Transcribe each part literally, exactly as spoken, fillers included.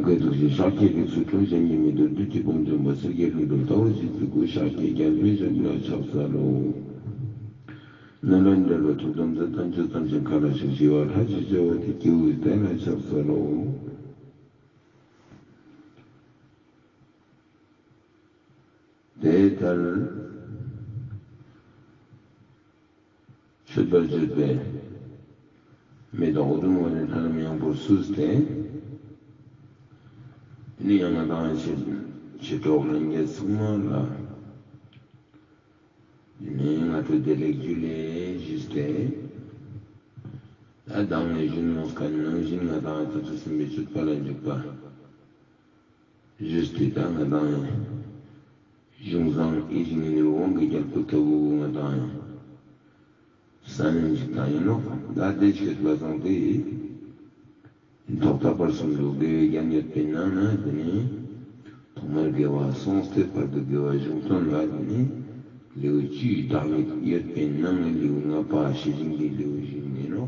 ཀྱི་ཐུགས་རྗེ་ཤཱཀྱའི་རིགས་སུ་འཁྲུངས། གཞན་གྱིས་མི་ཐུབ་བདུད་ཀྱི་དཔུང་འདུལ་བ། སྲིད་ཀྱི་ཀླུ་སྒྲུབ་ཟླ་བ་གཅིག་གི་སྐུ། ཤཱཀྱའི་རྒྱལ་པོའི་ཞབས་ལ་ཕྱག་འཚལ་ལོ། ནཱ་ལེནྡྲ་ལ་ཐུགས་དམ་མཛད། དལ་འབྱོར་ཐམས་ཅད་མཁའ་ལ་ཞུགས། ཞི་བ་ལྷ་ཞེས་བྱ་བ་དེ་སྐྱེ་བོའི་གདན་ལ་ཕྱག་འཚལ་ལོ། དེ་ལྟར་མཆོད་པར་བརྗོད་པས་མེ་ཏོག་ཨུ་དུམ་ཝ་ལི་ལྷ་ལམ་ཡངས་པོར་བསུས་ཏེ། དེ་ནས་ཡང་ང་དང་ཞི་ཞི་ཁྲོ་ལྷན་རྒྱས་ཚང་མ་ལ། དེ་ནས་སྔ་དྲོ་བདེ་ལེགས་ཇུ་ལེ་ཞུས་ཏེ། ད་མདང་ནས་ཞུ་མྱོང་མཁན་ནང་བཞིན་ང་དང་བྱང་ཆུབ་སེམས་དཔའི་སྤྱོད་པ་ལ་འཇུག་པ། བཞུགས་ཏེ་ད་ང་དང་གཞུང་བཟང་ཡིད་བཞིན་ནི་དབང་གི་རྒྱལ་པོ་ལྟ་བུ་ང་དང་ས་གནས་འཇིག་རྟེན་ཡིན་ནོ། ད་དེ་ཤོད་པ་སོང་སྟེ། ཐོག་མཐའ་བར་གསུམ་དུ་དགེ་བའི་རྒྱན་ཡོད་པའི་ནང་ན་དེ་ནི་ཐོག་མར་དགེ་བ་སོང་སྟེ་བར་དུ་དགེ་བ་གཞུང་དོན་ལ་དེ་ནི་ལེའུ་བཅུའི་བདག་ཉིད་ཡོད་པའི་ནང་ནས་ལེའུ་ལྔ་པ་ཤེས་བཞིན་གྱི་ལེའུ་བཞི་ཡིན་ནོ།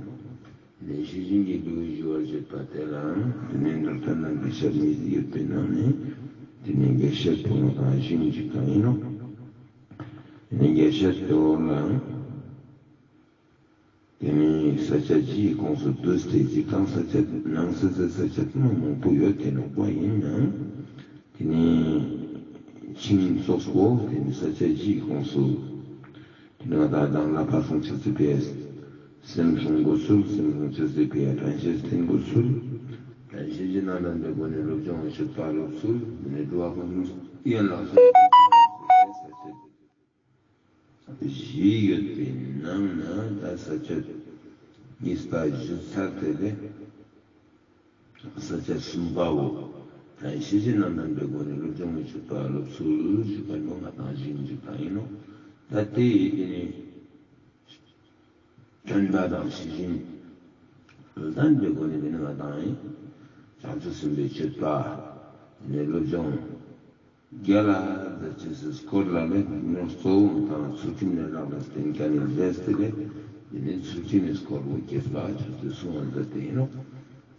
དེ་ནས་ཤེས་བཞིན་གྱི་ལེའུ་བཞི་པར་བཤད་པ་དེ་ལའང་དེ་ནས་མདོར་བསྟན་ན་དགེ་ཤེས་གཉིས་ཡོད་པའི་ནང་ནས་དེ་ནས་དགེ་བཤེས་ཕོ་མོ་དང་གཞན་གཅིག་དང་ཡིན་ནོ། དེ་ནས་དགེ་བཤེས་ཕོ་ལའང་དེ་ནས་ས་ཆ་བཞིའི་ཁོངས་སུ་བསྡུས་ཏེ་གཅིག་དང་ས་ཆ་ནང་སོ་སོའི་ས་ཆ་མང་པོ་ཡོད་དེ་ནོ་པ་ཡིན་ནའང་དེ་ནས་ཆིངས་སོགས་པོ་དེ་ནས་ས་ཆ་བཞིའི་ཁོངས་སུ། དེ་ནས་ང་དང་བླ་བར་གསུམ་ཆོས་སྲིད་པའི་སེམས་བསྲུང་དགོས་ཚུལ། སེམས་བསྲུང་ཆོས་སྲིད་པའི་དྲན་ཤེས་བསྟེན་དགོས་ཚུལ། དྲན་ཤེས་ཀྱི་རྣམ་པ་འདྲ་པོ་ནས་སློབ་སྦྱོང་མཆོད་པ་སློབ་ཚུལ། དེ་ནས་སྒྲུབ་པ་ཕུན་སུམ་ཡན་ལག་བཞི་ཡོད་པའི་ནང་ན་ད་ས་བཅད་གཉིས་པ་ཞུས་ཚར་ཏེ་ལས། ས་བཅད་གསུམ་པའོ། ད་ཤེས་བྱའི་རྣམ་གྲངས་འདྲ་པོ་ནས་སློབ་སྦྱོང་མི་བྱེད་པ་སློབ་ཚུལ་ཞུ་མཁན་པོ་ང་དང་གཞན་གཅིག་དང་ཡིན་ནོ། ད་དེ་ཡི་དེ་ནི་སྟོན་པ་དང་ཤེས་བཞིན་ལྡན་པའི་སྒོ་ནས་དེ་ནི་ང་དང་ཡིན། བྱང་ཆུབ་སེམས་དཔའི་སྤྱོད་པ་ནས་སློབ་སྦྱོང་རྒྱ་ལ་མཛད་ཅེས་སི་སྐོར་ལ་ལས་ནི་གཙོ་བོ་དང་ཚུལ་ཁྲིམས་ལས་ལྷག་ལ་བསྟན་མཁན་ནི་རེད་དེ་ལས། དེ་ནི་ཚུལ་ཁྲིམས་ཀྱི་སྐོར་བོ་རྒྱས་པ་ཆུ་ཚོད་གསུང་བ་མཛད་དེ་ཡིན་ནོ།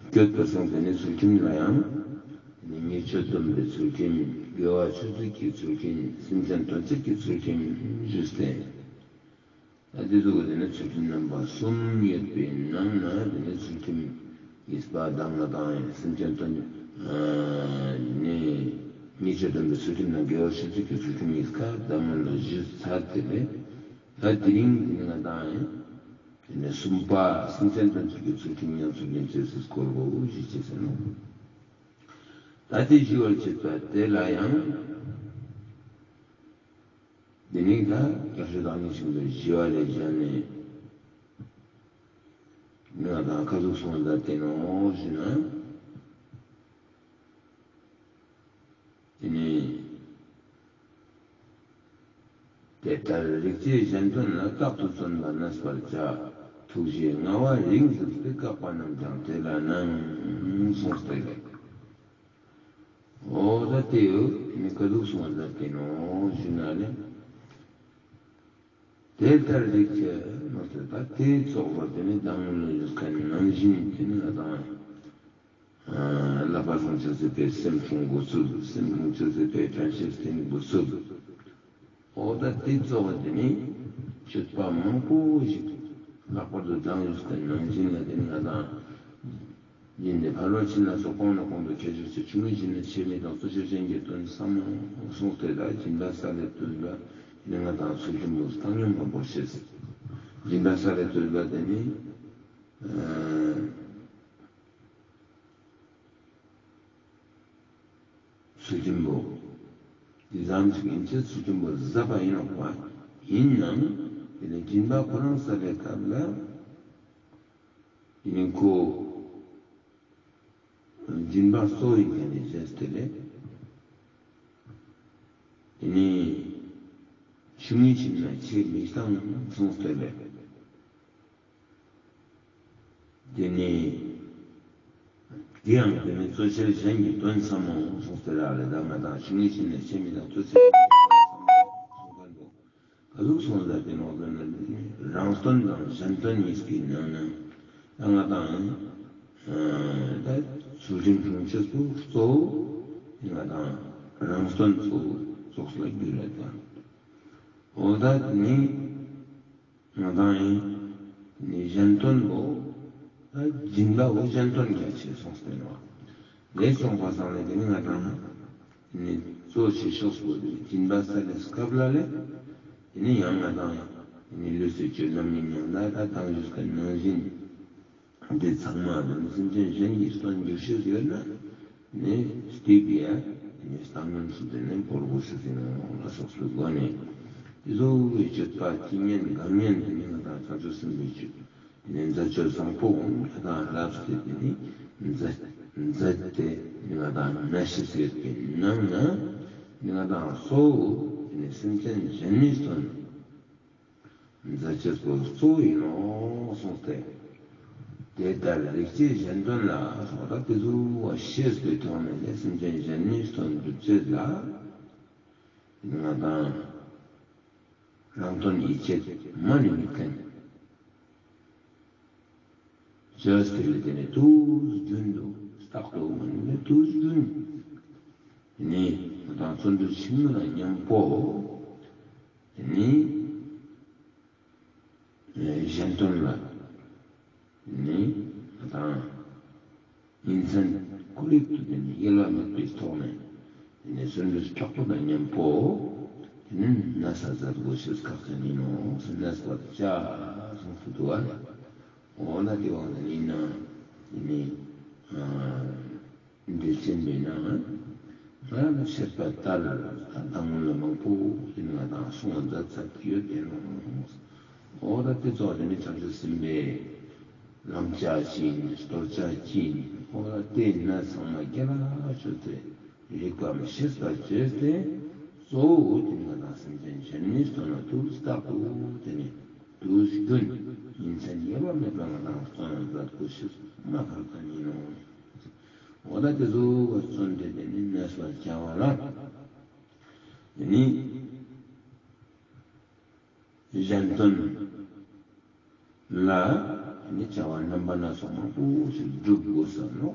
སྐྱོད་པ་སོང་དེ་ནི་ཚུལ་ཁྲིམས་ལ་ཡང་། དེ་ནི་ཉེས་སྤྱོད་སྡོམ་པའི་ཚུལ་ཁྲིམས། དགེ་བ་ཆོས་སྡུད་ཀྱི་ཚུལ་ཁྲིམས། སེམས་ཅན་དོན་བྱེད་ཀྱི་ཚུལ་ཁྲིམས་ཞུས་ཏེ། ད་དེ་ཚོ་གི་དེ་ནི་ཚུལ་ཁྲིམས་རྣམ་པ་གསུམ་ཡོད་པའི་ནང་ན་དེ་ནི་ཚུལ་ཁྲིམས་གཉིས་པ་གདམས་ངག་དང་སེམས་ཅན་དོན་ནི་ཉེས་སྤྱོད་སྡོམ་པའི་ཚུལ་ཁྲིམས་དང་དགེ་བ་ཆོས་སྡུད་ཀྱི་ཚུལ་ཁྲིམས་གཉིས་ཀ་གདམས་ངག་ལ་ཞུས་ཚར་ཏེ་ལས། ད་དེ་རིང་དེ་ནི་ང་དང་ཡིན། དེ་ནས་གསུམ་པ་སེམས་ཅན་དོན་བྱེད་ཀྱི་ཚུལ་ཁྲིམས་ཉམས་སུ་ལེན་ཅེས་སི་སྐོར་བོ་ཞུ་ཅེས་ཟེར་ནོ། ད་དེ་ཞུ་བར་བྱེད་པ་དེ་ལ་ཡང་། དེ་ནི་ད་རྒྱ་ཤོད་དང་ནི་ཞིང་དུ་ཞི་བ་ལས་བཞག་ནས་ང་དང་ཁ་ཟུག་སོང་ད་དེ་ནོ་ཞུ་ན། དེ་ནས། དེ་ལྟར་རིགས་བཅས་གཞན་དོན་ལ། རྟག་ཏུ་བརྩོན་པ་གནས་པར་བྱ། ཐུགས་རྗེའི་མངའ་བ་རིང་ཟབ་སྟེ། བཀག་པ་རྣམས་ཀྱང་དེ་ལ་གནང་། གསུངས་ཏེ་ལས། འོ་ད་དེ་ཡོད་ནི་ཀ་ཟུག་གསུངས་པ་ད་དེ་ནོ་ཞུ་ན་ལས། དེ་ལྟར་རིགས་བཅས་མ་ཟད་པ་དེའི་ཚོགས་ལ་དེ་ནི་མདང་ལ་ཞུས་མཁན་ནང་བཞིན་དེ་ནི་ང་དང་། བསླབ་པ་སྲུང་ཆོས་སྲིད་པའི་སེམས་བསྲུང་དགོས་ཚུལ། སེམས་བསྲུང་ཆོས་སྲིད་པའི་དྲན་ཤེས་བསྟེན་དགོས་ཚུལ། འོ་ད་དེ་གཙོ་བོ་དེ་ནི་སྤྱོད་པ་མང་པོ་ཞིག་ལྷག་པར་དུ་མདང་ཞུས་པའི་ནང་བཞིན་ལ་དེ་ནི་ང་དང་། ཡིན་ནས་ཕལ་བ་ཕྱིན་ལ་སོགས་གོང་ནས་གོང་དུ་ཁྱད་ཆོས་ཆེ། ཆུང་ངུའི་ཕྱིར་ནི་ཆེ་མི་དང་། གཙོ་ཆེར་གཞན་གྱི་དོན་བསམ་མོ་གསུངས་ཏེ། ད་སྦྱིན་པ་ས་ལེ་བཏོན་པ་ནི་ང་དང་ཚུལ་ཁྲིམས་པོ་བཏང་སྙོམས་མང་པོ་བྱེད། སྦྱིན་པ་ས་ལེ་བཏོན་པ་དེ་ནི། ཚུལ་ཁྲིམས་པོ། འདི་ཙམ་ཞིག་ཡིན་ཚེ་ཚུལ་ཁྲིམས་པོ་ཟབ་པ་ཡིན་ནོ་བ། ཡིན་ནའང་དེ་ནི་སྦྱིན་པ་ཁོ་རང་ཟབ་པའི་སྐབས་ལ། དེ་ནི་ཁོ། སྦྱིན་པ་གཙོ་བོ་ཡིན་མཁན་ནི་བྱས་ཏེ་ལས། དེ་ནི། ཆུང་ངུའི་ཕྱིར་ན་ཆེ་མི་བཏང་གསུངས་ཏེ་ལས། དེ་ནི། དེ་ཡང་དེ་ནི་གཙོ་ཆེར་གཞན་གྱི་དོན་བསམ་མོ་གསུངས་ཏེ་རག་ལས། ད་ང་དང་ཆུང་ངུའི་ཕྱིར་ན་ཆེ་མི་བཏང་། གཙོ་ཆེར་གཞན་གྱི་དོན་བསམ་མོ་གསུངས་མཁན་པོ། ག་ཟུག་གསུངས་ཟེར་དེ་ནོ་ཟེར་ན། རང་དོན་དང་གཞན་དོན་གཉིས་ཀྱི་ནང་ན་ད་ང་དང་། ད། གྲུབ་ཆེན་སྲུང་བྱེད་པོ་གཙོ་བོ་ང་དང་རང་དོན་གཙོ་བོ་ཙོགས་ལ་འགྱུར་རེད་དང་། འོ་ད་དེ་ནི་ང་དང་ཡིན་ནི་གཞན་དོན་པོ་ད་སྦྱིན་པ་བོ་གཞན་དོན་རྒྱ་ཆེ་སོང་སྟེ་ནོ། ལས་བྱུང་བ་སང་ལས་དེ་ནི་ང་དང་ནི་གཙོ་ཆེ་ཤོས་པོ་དེ་ནི་སྦྱིན་པ་ས་ལས་སྐབས་ལ་ལས་དེ་ནི་ཡང་ང་དང་ཡིན་ནི་ལུས་སུ་སྤྱོད་ལམ་ཉིན་ཡང་ད་ད་དང་བཞུགས་ཀྱི་ནང་བཞིན། འདི་ཚང་མ་ལ་ནི་སེམས་ཅན་གཞན་གྱི་དོན་འགྱུར་ཤེས་ཡོད་ན་ནི་སྟེ་བི་ཡ་ནི་སྟག་སྨན་སུ་དེ་ནས་བོར་དགོས་ཤེས་ཡིན་ནོ་ལ་སོགས་པའི་སྒོ་ནས་དེ་ཚོ་གི་སྤྱོད་པ་ཅི་ཉན་གང་ཉན་དེ་ནི་ང་དང་བྱང་ཆུབ་སེམས་དཔའི་སྤྱོད་དེ་ནི་མཛད་སྤྱོད་བཟང་པོ་ང་དང་ལབ་སྟེ་དེ་ནི་མཛད་མཛད་དེ་ནི་ང་དང་ན་ཤེས་ཡོད་པའི་ནང་ན་ནི་ང་དང་གཙོ་བོ་དེ་ནི་སེམས་ཅན་གཞན་མིའི་དོན། མཛད་ཅེས་པོ་གཙོ་བོ་ཡིན་ནོ་གསུངས་ཏེ། དེ་ལྟར་རིགས་སྐྱེས་གཞན་དོན་ལ་སོགས་ལ་དེ་ཚོ་བ་ཤེས་པའི་ཐོག་ནས་ནི་སེམས་ཅན་གཞན་མིའི་དོན་སྒྲུབ་ཅེས་ལ། ང་དང་རང་དོན་ཡིད་བྱེད་མ་ནི་མི་བརྟེན། བྱས་ཏེ་ལས་དེ་ནི་དུས་རྒྱུན་དུ་རྟག་ཏུ་མ་ནི་དུས་རྒྱུན་ནི་ང་དང་བརྩོན་འགྲུས་ཆེན་མོ་དང་མཉམ་པོ་ནི་གཞན་དོན་ལ་ནི་ང་དང་ཉིན་མཚན་ཁོར་ཡུག་ཏུ་དེ་ནི་གཡེལ་བ་མེད་པའི་ཐོག་ནས་དེ་ནི་བརྩོན་འགྲུས་དྲག་པོ་དང་མཉམ་པོ་དེ་ནི་ན་ས་ཟད་དགོས་ཤེས་ཁག་ཅན་ཡིན་ནོ། ན་ས་བར་བྱ་གསུངས་སུ་འདུག་བ་ལས། འོ་ན་དེ་བང་ནི་ཡིན་ན་དེ་ནི་འགྲེལ་ཆེན་པའི་ནང་ང་ལ་བཤད་པ་ལྟར་ད་དང་ལ་མང་པོ་དེ་ནི་ང་དང་གསུང་བ་མཛད་ཚར་གྱི་ཡོད་དེ་ནོ། འོ་ད་དེ་ཚོ་དེ་ནི་བྱང་ཆུབ་སེམས་དཔའི་བླང་བྱ་ཅིག་ཡིན། དོར་བྱ་ཅིག་ཡིན། འོ་ད་དེ་ན་ཚང་མ་རྒྱ་ལ་ཆོད་དེ། རིག་པའམ་ཤེས་པ་བཅོས་ཏེ་གཙོ་བོ་དེ་ནི་ང་དང་སེམས་ཅན་གཞན་མིའི་དོན་ལ་དུས་རྟག་ཏུ་དེ་ནི་དུས་རྒྱུན་ཉིན་མཚན་གཡེལ་བ་མེད་པར་ང་དང་བརྩོན་མཛད་དགོས་ཤེས་མ་ཁག་ཅན་ཡིན་ནོ། འོ་ད་དེ་ཚོ་བ་བརྩོན་ཏེ་དེ་ནི་གནས་པར་བྱ་བ་ལ་དེ་ནི། གཞན་དོན་ལ་ནི་བྱ་བ་རྣམ་པ་སྣ་ཚོགས་མང་པོ་ཞིག་སྒྲུབ་དགོས་བསམ་ནོ།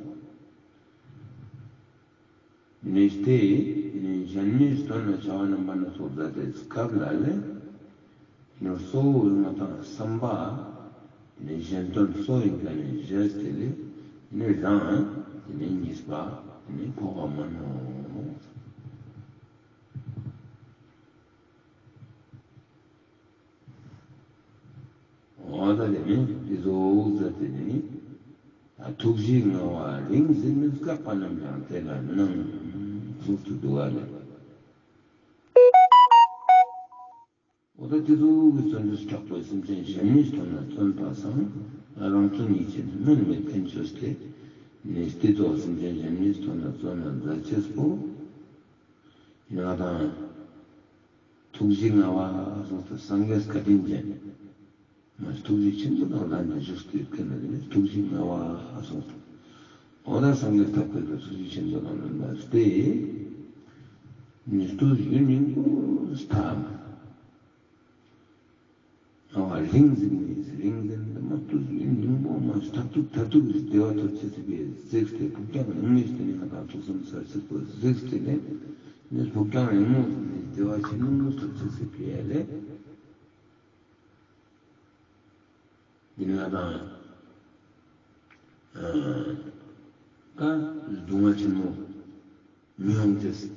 ནི་སྟེ་ནི་གཞན་མིའི་དོན་ལ་བྱ་བ་རྣམ་པ་སྣ་ཚོགས་མཛད་དེ་སྐབས་ལ་ལས་ནི་གཙོ་བོ་ང་དང་བསམ་པ་ནི་གཞན་དོན་གཙོ་ཡིན་པ་ནི་བཞེས་ཏེ་ལས་ནི་རང་ནི་གཉིས་པ་ནི་འཕོ་བ་མ་ནོ། འོ་ད་དེ་ནི་དེ་ཚོ་ཟེར་དེ་ནི་ཐུགས་རྗེའི་ངལ་བ་རིང་ཟིན་ནས་བཀག་པ་རྣམས་ཀྱང་དེ་ལ་སྣང་གསུངས་སུ་འདུག་བ་ལས། འོ་ད་དེ་ཚོ་གི་བརྩོན་འགྲུས་དྲག་པོས་སེམས་ཅན་གཞན་མིའི་དོན་ལ་བརྩོན་པ་སང་རང་བརྩོན་ཡིད་བྱེད་མིན་མེད་ཕན་ཆོས་ཏེ་ནི་སྟེ་ཚོ་སེམས་ཅན་གཞན་མིའི་དོན་ལ་བརྩོན་ལ་མཛད་ཅེས་པོ། ང་དང་ཐུགས་རྗེ་མངའ་བ་གསུངས་ཏེ་སངས་རྒྱས་བཀའ་དྲིན་ཅན། མ་ཐུགས་རྗེ་ཆེན་པོ་དང་ལྡན་ནས་བཞུགས་ཏེ་ཡོད་མཁན་ལ་ནི་ཐུགས་རྗེ་མངའ་བ་གསུངས་ཏེ། འོ་ན་སངས་རྒྱས་ཐབས་མཁས་ལ་ཐུགས་རྗེ་ཆེན་པོ་དང་ལྡན་པ་སྟེ། ནི་དུས་ཡུན་རིང་པོ་ཐམས། ང་བ་རིང་ཟིག་ནས་རིང་ཟིན་དུ་མ་ཏུ་ཡུན་རིང་པོ་མ་མཐར་ཐུག་མཐར་ཐུག་གི་བདེ་བ་ཐོབ་ཅེས་ཟིག་གི་གཟིགས་ཏེ་ཕུགས་རྒྱང་རིང་མོའི་སྟེང་ནས་ང་དང་ཐུགས་བསམ་ཟབ་ཅིག་པོ་གཟིགས་ཏེ་ནས་ནི་ཕུགས་རྒྱང་རིང་མོ་ནས་བདེ་བ་ཆེན་མོ་ཐོབ་ཅེས་ཟིག་གི་ཡ་ལས་འདི་ང་དང་ད་སྡུག་བསྔལ་ཆེན་མོ་མི་ཡོང་ཅེས།